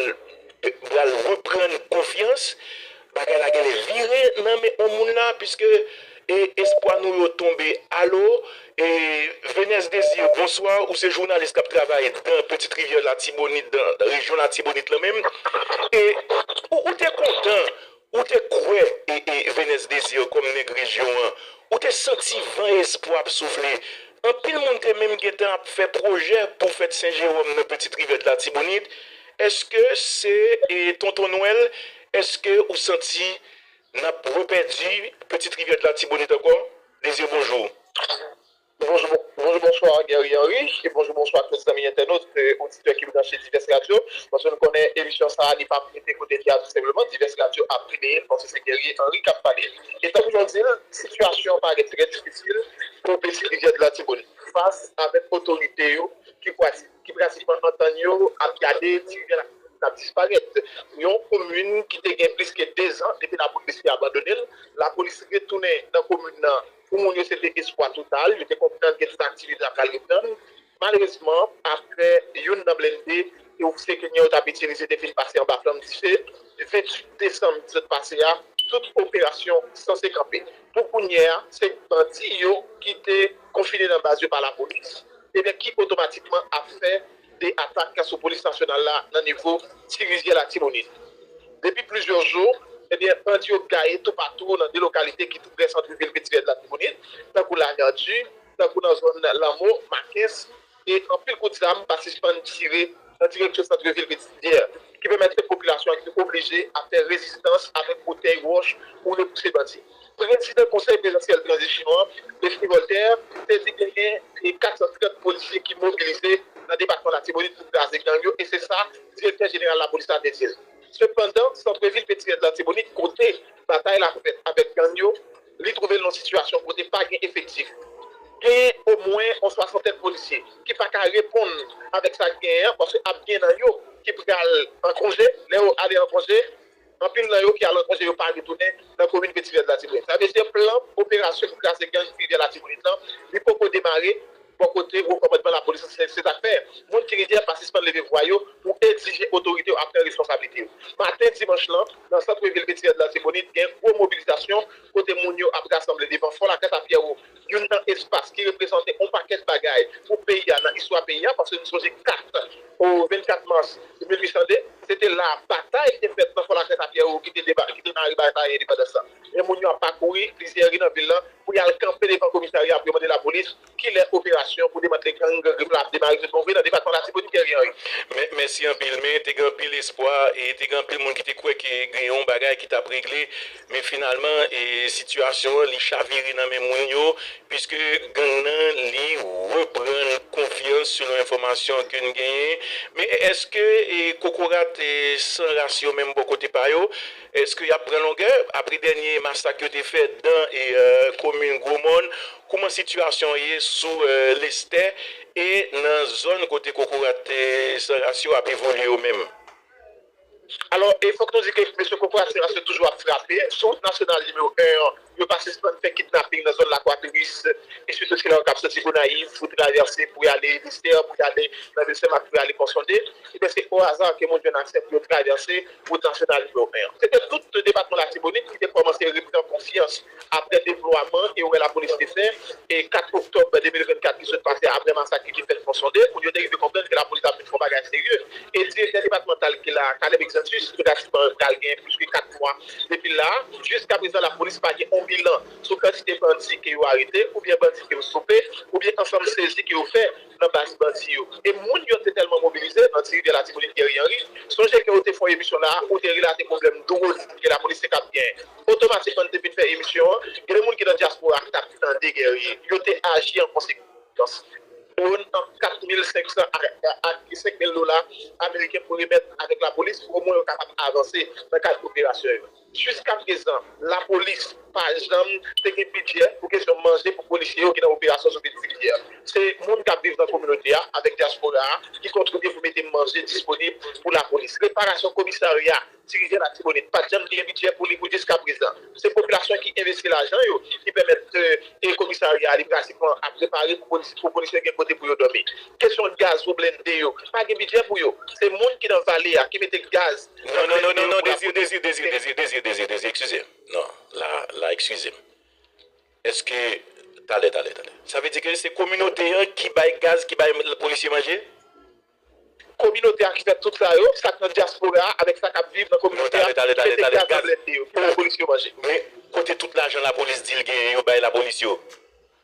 pral reprann konfyans, bagay la genlè vire nan men yon moun la, piske, e, espwa nou yo tonbe. Alo, e, Venès Désir, bonswa, ou se jounalis k ap travay nan Petite Rivière Latibonit, nan rejyon Latibonit lan menm. E ou, ou te kontan, ou te kwè, e, e, Venès Désir kòm nèg rejyon an, ou te santi van espwa ap soufle. Anpil moun te menm gentan ap fè pwojè pou fèt Sen Jewòm nan Petite Rivière de l'Artibonite. Èske se, e, Tonton Nwèl? Èske ou santi n ap repèdi Petite Rivière de l'Artibonite ankò? Désir, bonjou. Bonjou, bon- bonjou, bonswa, Guerrier Henry, e bonjou, bonswa tout zanmi entènot, e, oditè ki branche divès radyo, paske nou konnen emisyon sa a, li p ap rete kote l ye a, tou senpleman, divès radyo ap pibliye l, paske se Guerrier Henry k ap pale. E tankou jan w di l, sitiyasyon an parèt trè difisil pou Petite Rivière de l'Artibonite, fas avèk otorite yo ki prati- ki pratikman antann yo ap gade ti rivyè la k ap disparèt. Yon komin ki te gen plis ke dezan depi lapolis te abandone l, lapolis retounen nan komin nan pou moun yo se te espwa total, yo te konprann gen tout aktivite la pral reprann. Malerezman, apre youn nan blende ke ofisye kenyan yo t ap itilize te fin pase anba flanm dife, venntuit desanm ki sot pase a, tout operasyon sanse kanpe. Pou kounye a, se bandi yo ki te konfine nan baz yo pa lapolis, ebyen ki otomatikman ap fè de atak sou polis nasyonal la nan nivo Ti Rivyè Latibonit. Depi plizyè jou, ebyen, bandi yo gaye toupatou nan de lokalite ki tou pre sant vil Petite Rivière de Latibonit, tankou Lavèdi, tankou nan zòn Lanmo, Makens, e anpil kout zam pa sispann tire nan direksyon sant vil Petite Rivière, ki pèmèt ke popilasyon an ki oblije ap fè rezistans avèk boutèy, wòch pou repouse bandi. Prezidan Konsèy Prezidansyèl Tranzisyon an, Leslie Voltaire, te di genyen kat san trant polisye ki mobilize nan depatman Latibonit pou kraze gang yo, e se sa direktè jeneral lapolis la te di l. Sepandan, sant vil Petite Rivière de Latibonit, kote batay la fèt avèk gang yo, li twouve l nan yon sitiyasyon kote pa gen efektif. Genyen omwen yon swasantèn polisye ki pa ka reponn avèk sa k genyen an, paske ap gen nan yo ki pral an konje. Lè yo ale an konje, anpil nan yo ki al an konje, yo pa retounen nan komin Petite Rivière de Latibonit. Sa vle di plan operasyon pou kraze gang Rivyè Latibonit lan, li poko demare bò kote wo kòmandman lapolis lan. Se, se sa k fè moun Ti Rivyè pa sispann leve vwa yo pou egzije otorite yo ap pran responsablite yo. Maten dimanch lan, nan sant vil Petite Rivière de Latibonit, gen gwo mobilizasyon kote moun yo ap rasanble devan Fò Lakrant a Pyèwo, youn nan espas ki reprezante yon pakèt bagay pou peyi a nan istwa peyi a, paske nou sonje kat, o vennkat mas mil uit san de, se te la batay te fèt nan Fò Lakrant a Pyèwo ki te deba- ki te mare batay endepandans lan. Men moun yo ap pakouri plizyè ri nan vil lan pou y al kanpe devan komisarya pou yo mande lapolis kilè operasyon pou demantle gang Grim la ap demare. Tout bon vre, nan depatman Latibonit, gen Mè- Mèsi anpil, men te gen anpil espwa e te gen anpil moun ki te kwè ke gen yon bagay ki t ap regle, men finalman e, sitiyasyon an li chavire nan men moun yo, piske gang nan li reprann konfyans selon enfòmasyon ke n genyen. Men èske e, kokorat e, san ras yo menm bò kote pa yo, èske y ap pran longè apre dènye masak yo te fè dan e, e, komin Gwomòn? Kouman sitiyasyon an ye sou e, Lestè e nan zòn kote kokorat e, san ras yo ap evolye yo menm? Alò, e fòk nou di ke mesye kokorat san ras yo toujou ap frape. Sou wout nasyonal nimewo en an, yo pa sispann fè kidnaping nan zòn Lakwatouris, e sitou se la yo k ap soti Gonayiv pou travèse, pou y ale Lestè, pou y ale nan vil Senmak, pou y ale Pòsonde. Ebyen, se o aza ke moun jwenn aksè pou yo travèse wout nasyonal nimewo en an. Se te tout depatman Latibonit ki te kòmanse reprann konfyans apre deplwaman e wè lapolis te fè, e kat oktòb de mil vennkat ki sot pase, apre masak ki te fèt Pòsonde, moun yo te rive konprann ke lapolis ap vin fè yon bagay serye. E direktè depatmantal ki la, Caleb Exantus, ki pratikman pral gen plis ke kat mwa depi l la, jiskaprezan lapolis pa gen yon bilan sou kantite bandi ke yo arete, oubyen bandi ke yo stope, oubyen ansanm sezi ke yo fè nan baz bandi yo. E moun yo te tèlman mobilize nan Ti Rivyè Latibonit, Guerrier Henry, sonje ke ou te fè yon emisyon la, ou te relate pwoblèm dwòn ke lapolis te kab genyen. Otomatikman, n te fin fè emisyon an, gen de moun ki nan dyaspora ki t ap tande Guerrier. Yo te aji an konsekans. Dwòn an kat mil senk san a, a, a senk mil dola ameriken pou remèt avèk lapolis, pou omwen yo kapab avanse nan kad operasyon yo. Jiskaprezan, lapolis pa janm te gen bidjè pou kesyon manje pou polisye yo ki nan operasyon sou Ti Rivyè. Se moun k ap viv nan kominote a avèk dyaspora a ki kontribye pou mete manje disponib pou lapolis. Reparasyon komisarya Ti Rivyè Latibonit pa t janm gen bidjè pou li pou jiskaprezan. Se popilasyon ki envesti lajan yo ki pèmèt e komisarya a li pratikman ap repare pou polis, pou polisye gen kote pou yo dòmi. Kesyon gaz pou blende yo, pa gen bidjè pou yo. Se moun ki nan vale a ki mete gaz nan blende yo pou lapolis. Non, non, non, non, non, Dezi, Dezi, Dezi, Dezi, Dezi, Dezi, Dezi, eskize m. Non, la, la, eskize m. Èske, talè, talè, talè. Sa vle di ke se kominote an ki bay gaz, ki bay polisye manje? Kominote a ki fè tout sa yo, sa k nan dyaspora a avèk sa k ap viv nan kominote a, ki mete gaz nan blende yo, ki bay polisye yo manje. Men kote tout lajan lapolis di l genyen, yo bay lapolis yo?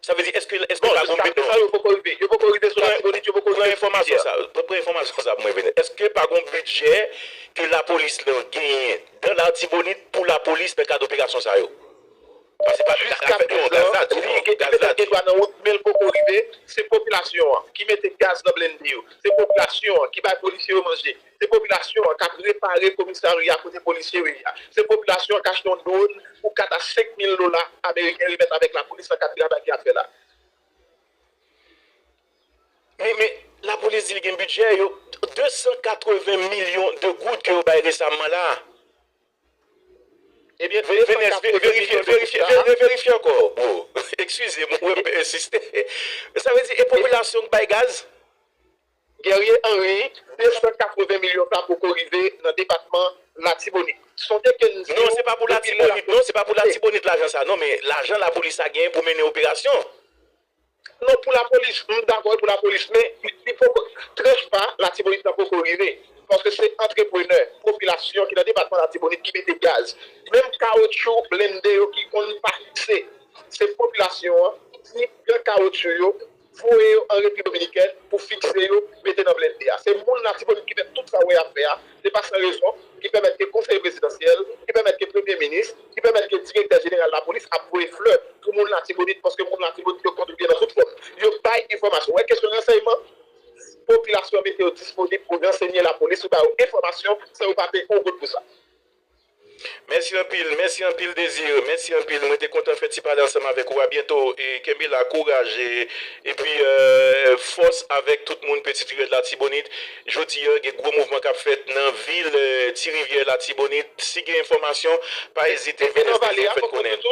Sa vle di, èske, èske pa gon bidjè? Bon, jiskaprezan, yo poko rive. Yo poko rive sou Latibonit, yo poko rive sou Ti Rivyè. Pran enfòmasyon sa, pran enfòmasyon sa pou mwen vini. Èske pa gon bidjè ke lapolis lan genyen dan Latibonit pou lapolis nan kad operasyon sa yo? Paske pa, jiskaprezan, li gen, li gen dwa nan wout, men l poko rive. Se popilasyon an ki mete gaz nan blende yo. Se popilasyon an ki bay polisye yo manje. Se popilasyon an k ap repare komisarya kote polisye yo ye a. Se popilasyon an k achte yon dwòn pou kat a senk mil dola ameriken remèt avèk lapolis nan kad travay ke y ap fè la. Men, men, lapolis di l gen bidjè, yo, de san katreven milyon de goud ke yo bay resaman la. Ebyen, Ve- Venès, ve- de san katreven milyon de goud la, verifye, verifye ankò, bro. Eskize m, mwen ensiste. Sa vle di, e popilasyon k bay gaz? Guerrier Henry, de san katreven milyon pa poko rive nan depatman Latibonit. Sonje ke n di w, non, se pa pou Latibonit, non, se pa pou Latibonit lajan sa, non, men lajan lapolis la genyen pou mennen operasyon. Non, pou lapolis, m dakò pou lapolis, men li, li poko, tranch pa Latibonit lan poko rive. Paske se antreprenè, popilasyon ki nan depatman Latibonit ki mete gaz. Menm kawotchou blende yo ki konn pa fikse, se popilasyon an ki pran kawotchou yo, voye yo an Repiblik Dominikèn pou fikse yo, mete nan blende a. Se moun Latibonit ki fè tout sa w wè y ap fè a. Se pa san rezon ki pèmèt ke konsèy prezidansyèl, ki pèmèt ke premye minis, ki pèmèt ke direktè jeneral lapolis ap voye flè pou moun Latibonit, paske moun Latibonit yo kontribye nan tout fòm. Yo bay enfòmasyon. Ou wè kesyon ransèyman, popilasyon an mete yo disponib pou ransenye lapolis, pou ba yo enfòmasyon san yo pa peye yon goud pou sa. Mèsi anpil, mèsi anpil Désiré, mèsi anpil. Mwen te kontan fè ti pale ansanm avèk ou. A byento e kenbe la, kouraj e, epi e, fòs avèk tout moun Petit Rivière Latibonit. Jodi a, gen gwo mouvman k ap fèt nan vil e, Ti Rivyè Latibonit. Si gen enfòmasyon, pa ezite vin esplike, fè n konnen.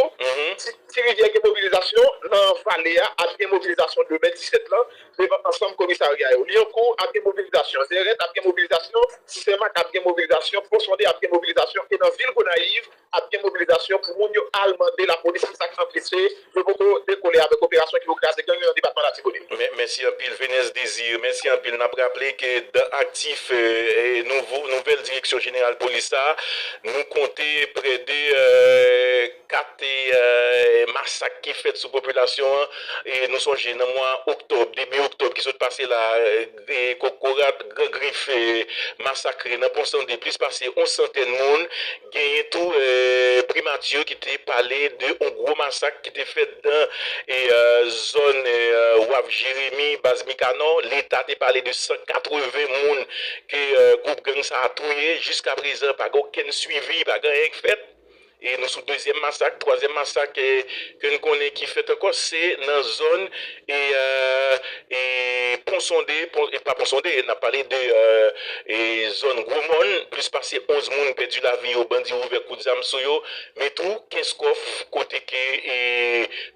Ti Rivyè gen mobilizasyon, nan vale a ap gen mobilizasyon demen disèt lan devan ansanm komisarya yo. Lyankou ap gen mobilizasyon, Zèrèt ap gen mobilizasyon, Senmak ap gen mobilizasyon, Ponsonde ap gen mobilizasyon, e nan vil Gonayiv, ap gen mobilizasyon pou moun yo al mande lapolis kisa k anpeche yo poko dekole avèk operasyon ki pou kraze gang yo nan depatman Latibonit. Mèsi anpil, Venès Désir. Mèsi anpil. N ap raple ke dan aktif nouvèl direksyon jeneral polis sa, nou konte prè de kat masak ki fèt sou popilasyon an. E nou sonje nan mwa oktòb, debi oktòb ki sot pase la, kokorat, gran grif masakre nan Ponsonde plis pase yon santèn moun. Genyen tou primati yo ki te pale de yon gwo masak ki te fèt dan zòn Waf Jeremi, baz Mikanò. Leta te pale de san katreven moun ke gwoup gang sa a touye. Jiskaprezan, pa gen okenn swivi, pa gen anyen k fèt. E nou sou dezyèm masak. Twazyèm masak ke n konnen ki fèt ankò, se nan zòn e, e Ponsonde, e pa Ponsonde, n ap pale de e zòn Gwomòn. Plis pase onz moun pèdi lavi yo, bandi ouvè kout zam sou yo. Men tou, kenz kòf, kote ke e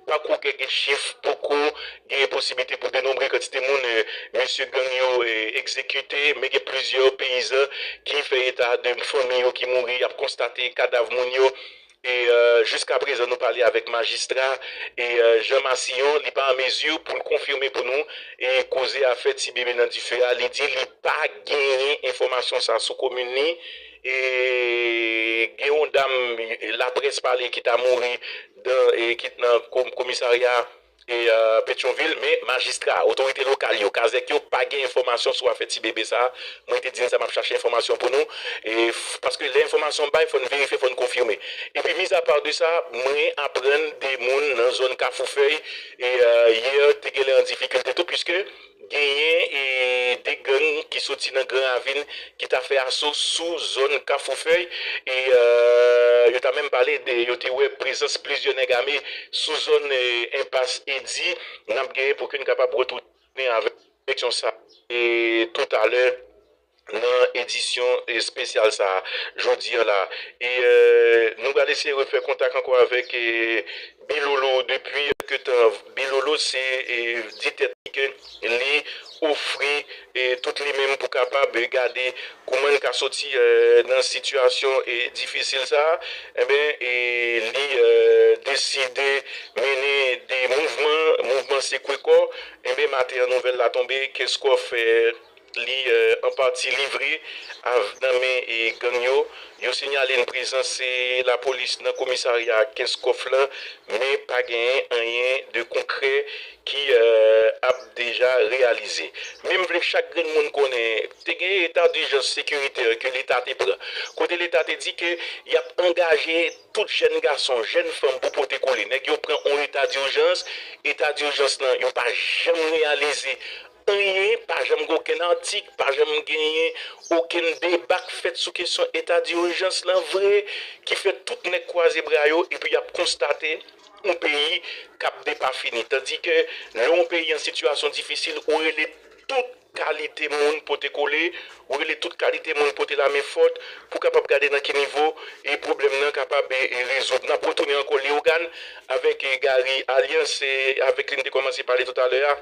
pa kou gen chif poko gen posiblite pou denonbre kantite moun mesye gang yo egzekite, men gen plizyè peyizan ki fè eta de fanmi yo ki mouri, y ap konstate kadav moun yo. E jiskaprezan, nou pale avèk majistra e Jean Massillon, li pa an mezi pou l konfime pou nou e koze afè ti bebe nan dife a. Li di li pa genyen enfòmasyon sa sou komin li. E gen yon dam laprès pale ki ta mouri dan e ki t nan komisarya e Petyonvil, men majistra, otorite lokal yo, kazèk yo pa gen enfòmasyon sou afè ti bebe sa. Mwen te di n sa, m ap chache enfòmasyon pou nou. E paske lè enfòmasyon bay, fò n verifye, fò n konfime. Epi mizapa de sa, mwen aprann de moun nan zòn Kafou Fèy e yè te genlè an difikilte tou, piske genyen e de gang ki soti nan Gran Ravin ki ta fè aso sou zòn Kafou Fèy. E yo ta menm pale de yo te wè prezans plizyè nèg ame sou zòn e enpas Edi. N ap genyen pou ke n kapab retounen avèk direksyon sa e toutalè nan edisyon espesyal sa a jodi a la. E nou pral eseye refè kontak ankò avèk e Bilolo depi kèk tan. Bilolo se di tèt li ke li ofri tout li menm pou kapab gade kouman l ka soti nan sitiyasyon difisil sa a. Enben, li deside mennen de mouvman, mouvman sekwe kò. Enben, maten an, nouvèl la tonbe, Kenskòf li an pati livre nan men gang yo. Yo sinyale n prezans lapolis nan komisarya Kenskòf lan, men pa genyen anyen de konkrè ki ap deja reyalize. Men m vle chak grenn moun konnen, te gen eta dijans sekiritè ke Leta te pran, kote Leta te di ke y ap angaje tout jèn gason, jèn fanm pou pote kole. Nèg yo pran yon eta dijans, eta dijans lan, yo pa janm reyalize anyen, pa janm gen okenn atik, pa janm genyen okenn deba k fèt sou kesyon eta dijans lan vre, ki fè tout nèg kwaze bra yo, epi y ap konstate yon peyi k ap depafini. Tandike lè yon peyi an sitiyasyon difisil, ou rele tout kalite moun pote kole, ou rele tout kalite moun pote lame fòt pou kapab gade nan ki nivo e pwoblèm nan kapab e, e rezoud. N ap retounen ankò Leyogàn avèk e, Gary Alliance, e avèk li n te kòmanse pale toutalè a.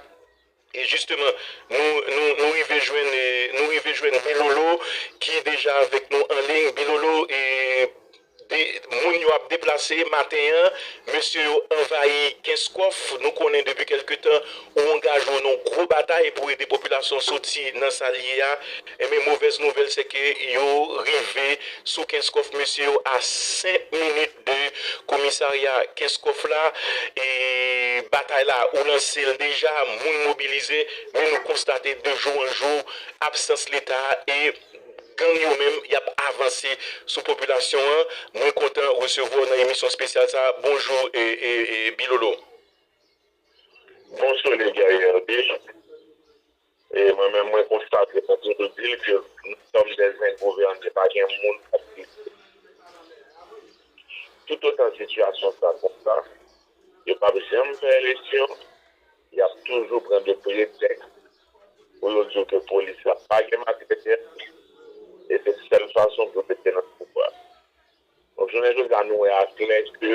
E jisteman, nou, nou, nou rive jwenn, e, nou rive jwenn Bilolo ki deja avèk nou an liy. Bilolo, e, de, moun yo ap deplase maten an, mesye yo anvayi Kenskòf. Nou konnen depi kèlke tan ou angaje w nan yon gwo batay pou ede popilasyon soti nan sa l ye a. Enben, movèz nouvèl se ke yo rive sou Kenskòf, mesye yo a senk minit de komisarya Kenskòf la. E batay la, ou lanse l deja, moun mobilize, men nou konstate de jou an jou, absans Leta e gang yo menm, y ap avanse sou popilasyon an. Mwen kontan resevwa w nan emisyon espesyal sa a. Bonjou, e, e, e, Bilolo. Bonjou, Lè Gayè. E mwen menm, mwen konstate, mwen toujou di l ke nou sòm dè engouvène, pa gen moun k ap dirije. Toutotan sitiyasyon sa konsa, yo p ap janm fè eleksyon, y ap toujou pran de pretèks pou yo di w ke polis la pa gen materyèl, e se sèl fason pou yo rete nan pouvwa. Donk, jounen jodi a, nou wè aklè ke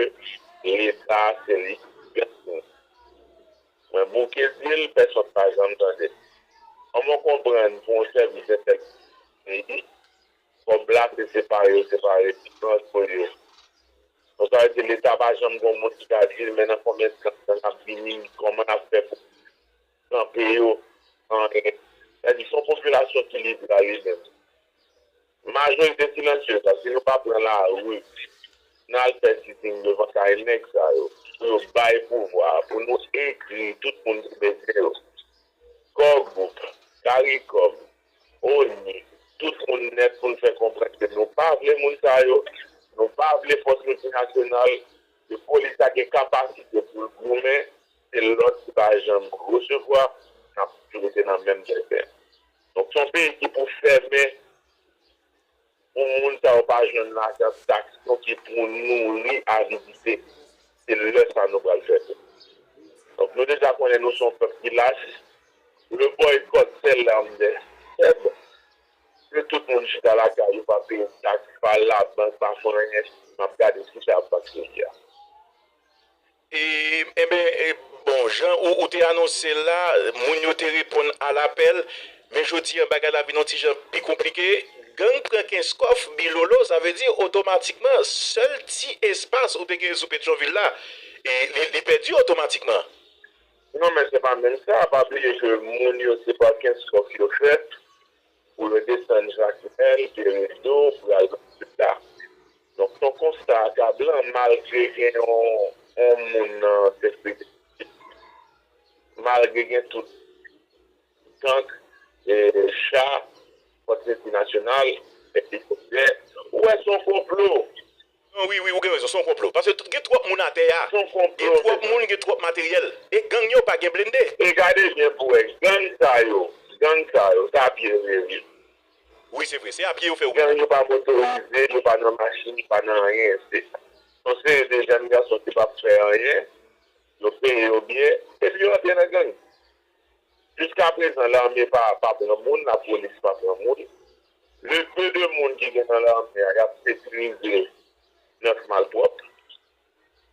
Leta se li ki gang. Mwen bouke di l, pèsonn pa janm tande. Kòman w konprann pou yon sèvis entèl peyi, kòb la se separe yo separe, se transfere yo Donk, sa vle di Leta pa janm gen yon moun ki ka di l, men nan konbyen tan n ap vini, kòman n ap fè pou kanpe yo, anyen. Sa vle di, se yon popilasyon ki libre a li menm. Majorite silansyez la, si nou pa pran lari, n al fè sitting devan kay nèg sa yo, pou yo bay pouvwa a, pou nou egri tout moun ki bese yo. Core Group, CARICOM, ONI, tout moun nèt pou n fè konprann ke nou pa vle moun sa yo, nou pa vle fòs miltinasyonal, ke polis la gen kapasite pou l goumen, se lòd ki pa janm resevwa, n ap toujou rete nan menm tenten. Donk, se yon peyi ki pou fèmen pou moun sa yo pa jwenn lajan taks nou ki pou nouri avidite. Se lè sa nou pral fè sa. Donk, nou deja konnen nou se yon pèp ki lach. Le boycott, c'est l'arme des faibles. Ke tout moun chita lakay yo, pa peye taks, pa labank, pa fè anyen, m ap gade ki sa ap pase peyi a. E, enben, e, bon, jan ou, ou te anonse l la, moun yo te reponn a lapèl, men jodi a bagay la vin yon ti jan pi konplike. Gang pran Kenskòf, Bilolo, sa vle di otomatikman, sèl ti espas ou te genyen sou Petyonvil la, e, li, li pèdi otomatikman. Non, men se pa menm sa. Pa bliye ke moun yo se pa Kenskòf yo fèt. Pou yo desann Jakmèl, Peredo, pou y al nan sid la. Donk, se yon konsta akablan, malgre gen yon, yon moun nan sekrete, malgre gen tout tank, e, cha, fòs miltinasyonal, elikoptè, ou wè se yon konplo. Non, wi, wi, ou gen rezon, se yon konplo. Paske gen twòp moun atè a. Se yon konplo. Gen twòp moun, gen twòp materyèl. E gang yo pa gen blende. E gade byen pou wè, gang sa yo, gang sa yo, se a pye yo ye, wi. Wi, se vre, se a pye yo fè yo. Gang yo pa motorize, yo pa nan machin, yo pa nan anyen. Se yon seri de jèn gason ki p ap fè anyen, yo peye yo byen, epi yo antre nan gang. Jiskaprezan, lame pa, pa pran moun, lapolis pa pran moun. Le peu de moun ki gen nan lame a, y ap sekirize nèf malpwòp.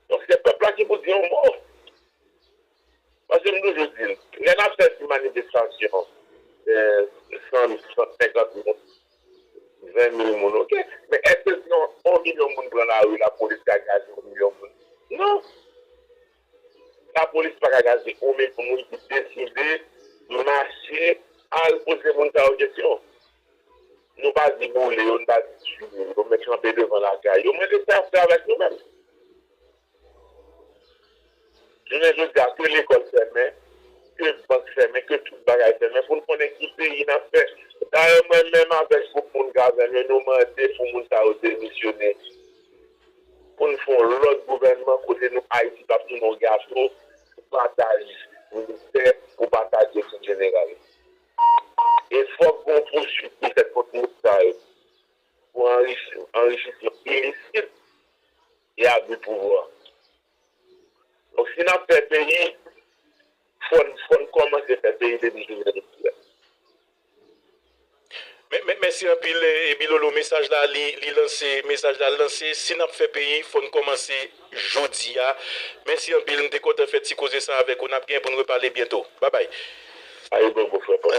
Donk, se pèp la ki pou di yon mo. Paske m toujou di l, lè n ap fè ti manifestasyon, e, san, san senkant moun, ven mil moun, oke. Men èske si yon, yon milyon moun pran lari, lapolis ka gaze yon milyon moun? Non. Lapolis pa ka gaze yon milyon moun ki deside mache al poze moun sa yo kesyon. Nou pa di boule yo, nou pa di tiye yo, men kanpe devan lakay yo. Mwen se sa y ap fè avèk nou menm. Jounen jodi a, ke lekòl fèmen, ke bank fèmen, ke tout bagay fèmen, pou n konnen ki peyi n ap fè. Dayè, mwen menm avèk gwoup moun k avè m yo, nou mande pou moun sa yo demisyone. Pou n fè yon lòt gouvènman kote nou Ayiti p ap tounen yon gato pou pataj militè, pou pataj direksyon jeneral. E fòk gen yon pouswit ki fèt kont moun sa yo pou anrichi, anrichisman ilisit e abi pouvwa. Donk, si n ap fè peyi, fò n, fò n kòmanse fè peyi depi jounen jodi a. Men, men, mèsi anpil, e, Bilolo, mesaj la, li, li lanse, mesaj la lanse. Si n ap fè peyi, fò n kòmanse jodi a. Mèsi anpil, m te kontan fè ti koze sa avèk ou. N ap gen pou n repale byento. Babay.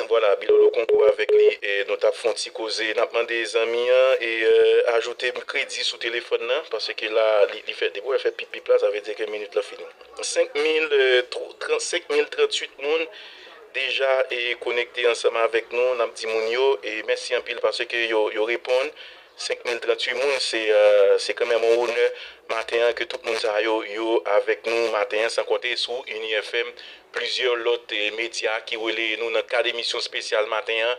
Vwala, Bilolo Kongo avèk li, e, nou t ap fè yon ti koze. N ap mande zanmi an, e, e, ajoute m kredi sou telefòn nan, paske la, li, li fè, depi w fè pip pip la, sa vle di ke minit lan fini. Senk mil, e, tr-, trant, senk mil tranntuit moun deja, e, konekte ansanm avèk nou. N ap di moun yo, e, mèsi anpil paske yo, yo reponn. Senk mil tranntuit moun, se, e, se kanmenm yon onè maten an ke tout moun sa yo, yo avèk nou maten an, san konte sou Ini F M, plizyè lòt, e, medya ki releye nou nan kad emisyon espesyal maten an,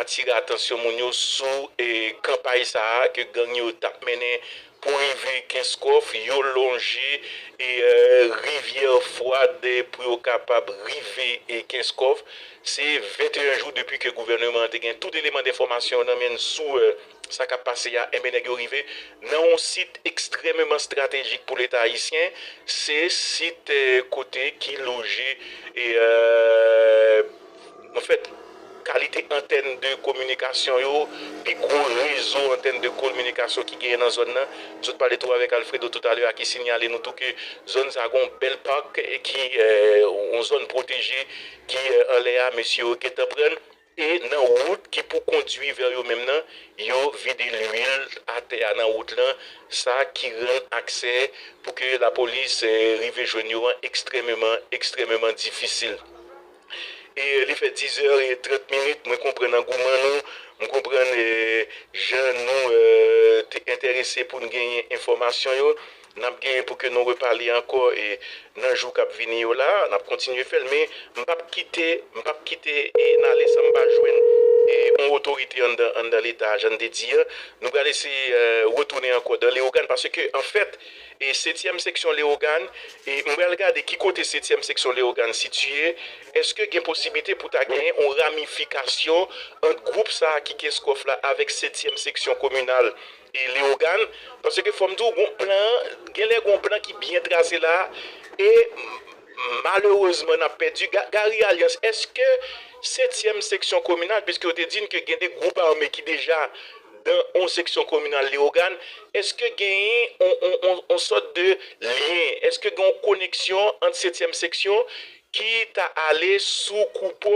atire atansyon moun yo sou, e, kanpay sa a ke gang yo t ap mennen pou rive Kenskòf, yo lonje, e, e, rivyè Fwad, e, pou yo kapab rive, e, Kenskòf. Se venteyen jou depi ke gouvèneman an te gen tout eleman denfòmasyon nan men l sou, e, sa k ap pase a, enben nèg yo rive nan yon sit ekstrèmeman estratejik pou Leta ayisyen. Se sit, e, kote ki loje, e, e, anfèt, kalite antèn de kominikasyon yo, pi gwo rezo antèn de kominikasyon ki genyen nan zòn nan. M sot pale tou avèk Alfredo toutalè a ki sinyale nou tou ke zòn sa a gen yon bèl pak, e, ki, e, yon zòn pwoteje ki, e, anlè a, mesye yo gentan pran. e nan wout ki pou kondui vè yo menm nan, yo vide lwil atè a nan wout lan, sa ki rann aksè pou ke lapolis, eh, rive jwenn yo an ekstrèmeman, ekstrèmeman difisil. E li fè diz è e trant minit, mwen konprann angouman nou, mwen konprann, eh, jan nou, eh, te enterese pou n genyen enfòmasyon yo. N ap genyen pou ke nou repale ankò, eh, nan jou k ap vini yo la, n ap kontinye fè l, men m p ap kite, m p ap kite, eh, n ale san m pa jwenn, eh, yon otorite anndan, anndan Leta a, jan n te di a. Nou pral eseye, eh, retounen ankò dan Leyogàn, paske, anfèt, e setyèm seksyon Leyogàn, e m pral gade ki kote setyèm seksyon Leyogàn sitiye. Èske gen posiblite pou ta genyen yon ramifikasyon ant gwoup sa a ki Kenskòf la avèk setyèm seksyon kominal e Leyogàn? Paske fò m di w, gon plan, genlè gon plan ki byen trase la, e malerezman, n ap pèdi. Ga-, Gary Alliance, èske setyèm seksyon kominal, piske yo te di n ke gen de gwoup ame ki deja dan yon seksyon kominal Leyogàn, èske genyen on, on, on, on sòt de lyen? Èske gen yon koneksyon ant setyèm seksyon ki ta ale sou Koupo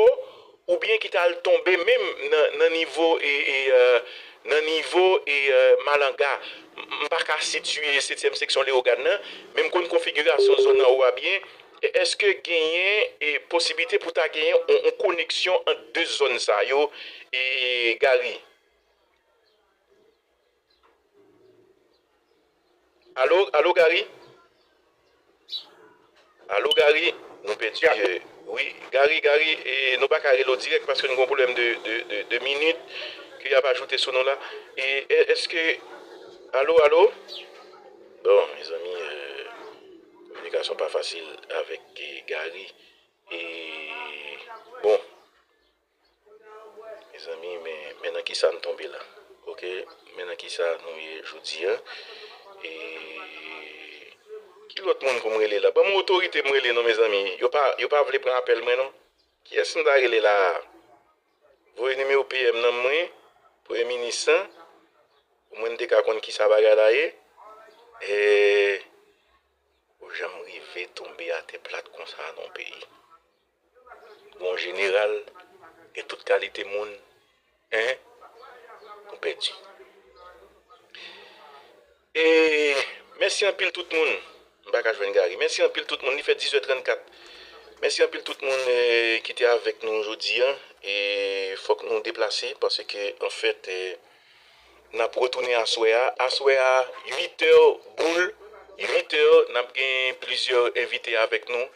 oubyen ki ta al tonbe menm nan, nan nivo e, e, euh, nan nivo e, euh, Malanga? M, m pa ka sitiye setyèm seksyon Leyogàn nan, men m konn konfigirasyon zòn anwo a byen. E èske genyen e posiblite pou ta genyen yon, yon koneksyon ant de zòn sa yo, e Gary? Alo, alo, Gary? Alo, Gary? Nou pèdi, eh, wi, Gary, Gary, eh, nou pa ka rele w dirèk paske nou gen yon pwoblèm de, de, de, de minit ke y ap ajoute sou nou la. E, e, èske, alo, alo? Bon, mezanmi, eh, kominikasyon pa fasil avèk, eh, Gary. E, bon, mezanmi, men, men nan kisa n tonbe la. Oke, men nan kisa nou ye jodi a. E, ki lòt moun pou m rele la? Ban m otorite m rele non, mezanmi. Yo pa, yo pa vle pran apèl mwen non. Kiyès m ta rele la a? Voye nimewo P M nan mwen, premye minis lan, pou mwen m te ka konn kisa bagay la ye. E, ou janm rive tonbe atè plat konsa nan yon peyi. Gon jeneral, gen tout kalite moun, en, nou pèdi. E mèsi anpil tout moun. M pa ka jwenn Gary. Mèsi anpil tout moun. Li fè diz è trannkat. Mèsi anpil tout moun, eh, ki te avèk nou jodi a. E fòk nou deplase paske, anfèt, eh, n ap retounen aswè a. Aswè a, uit è boul, uit è, n ap gen plizyè envite avèk nou.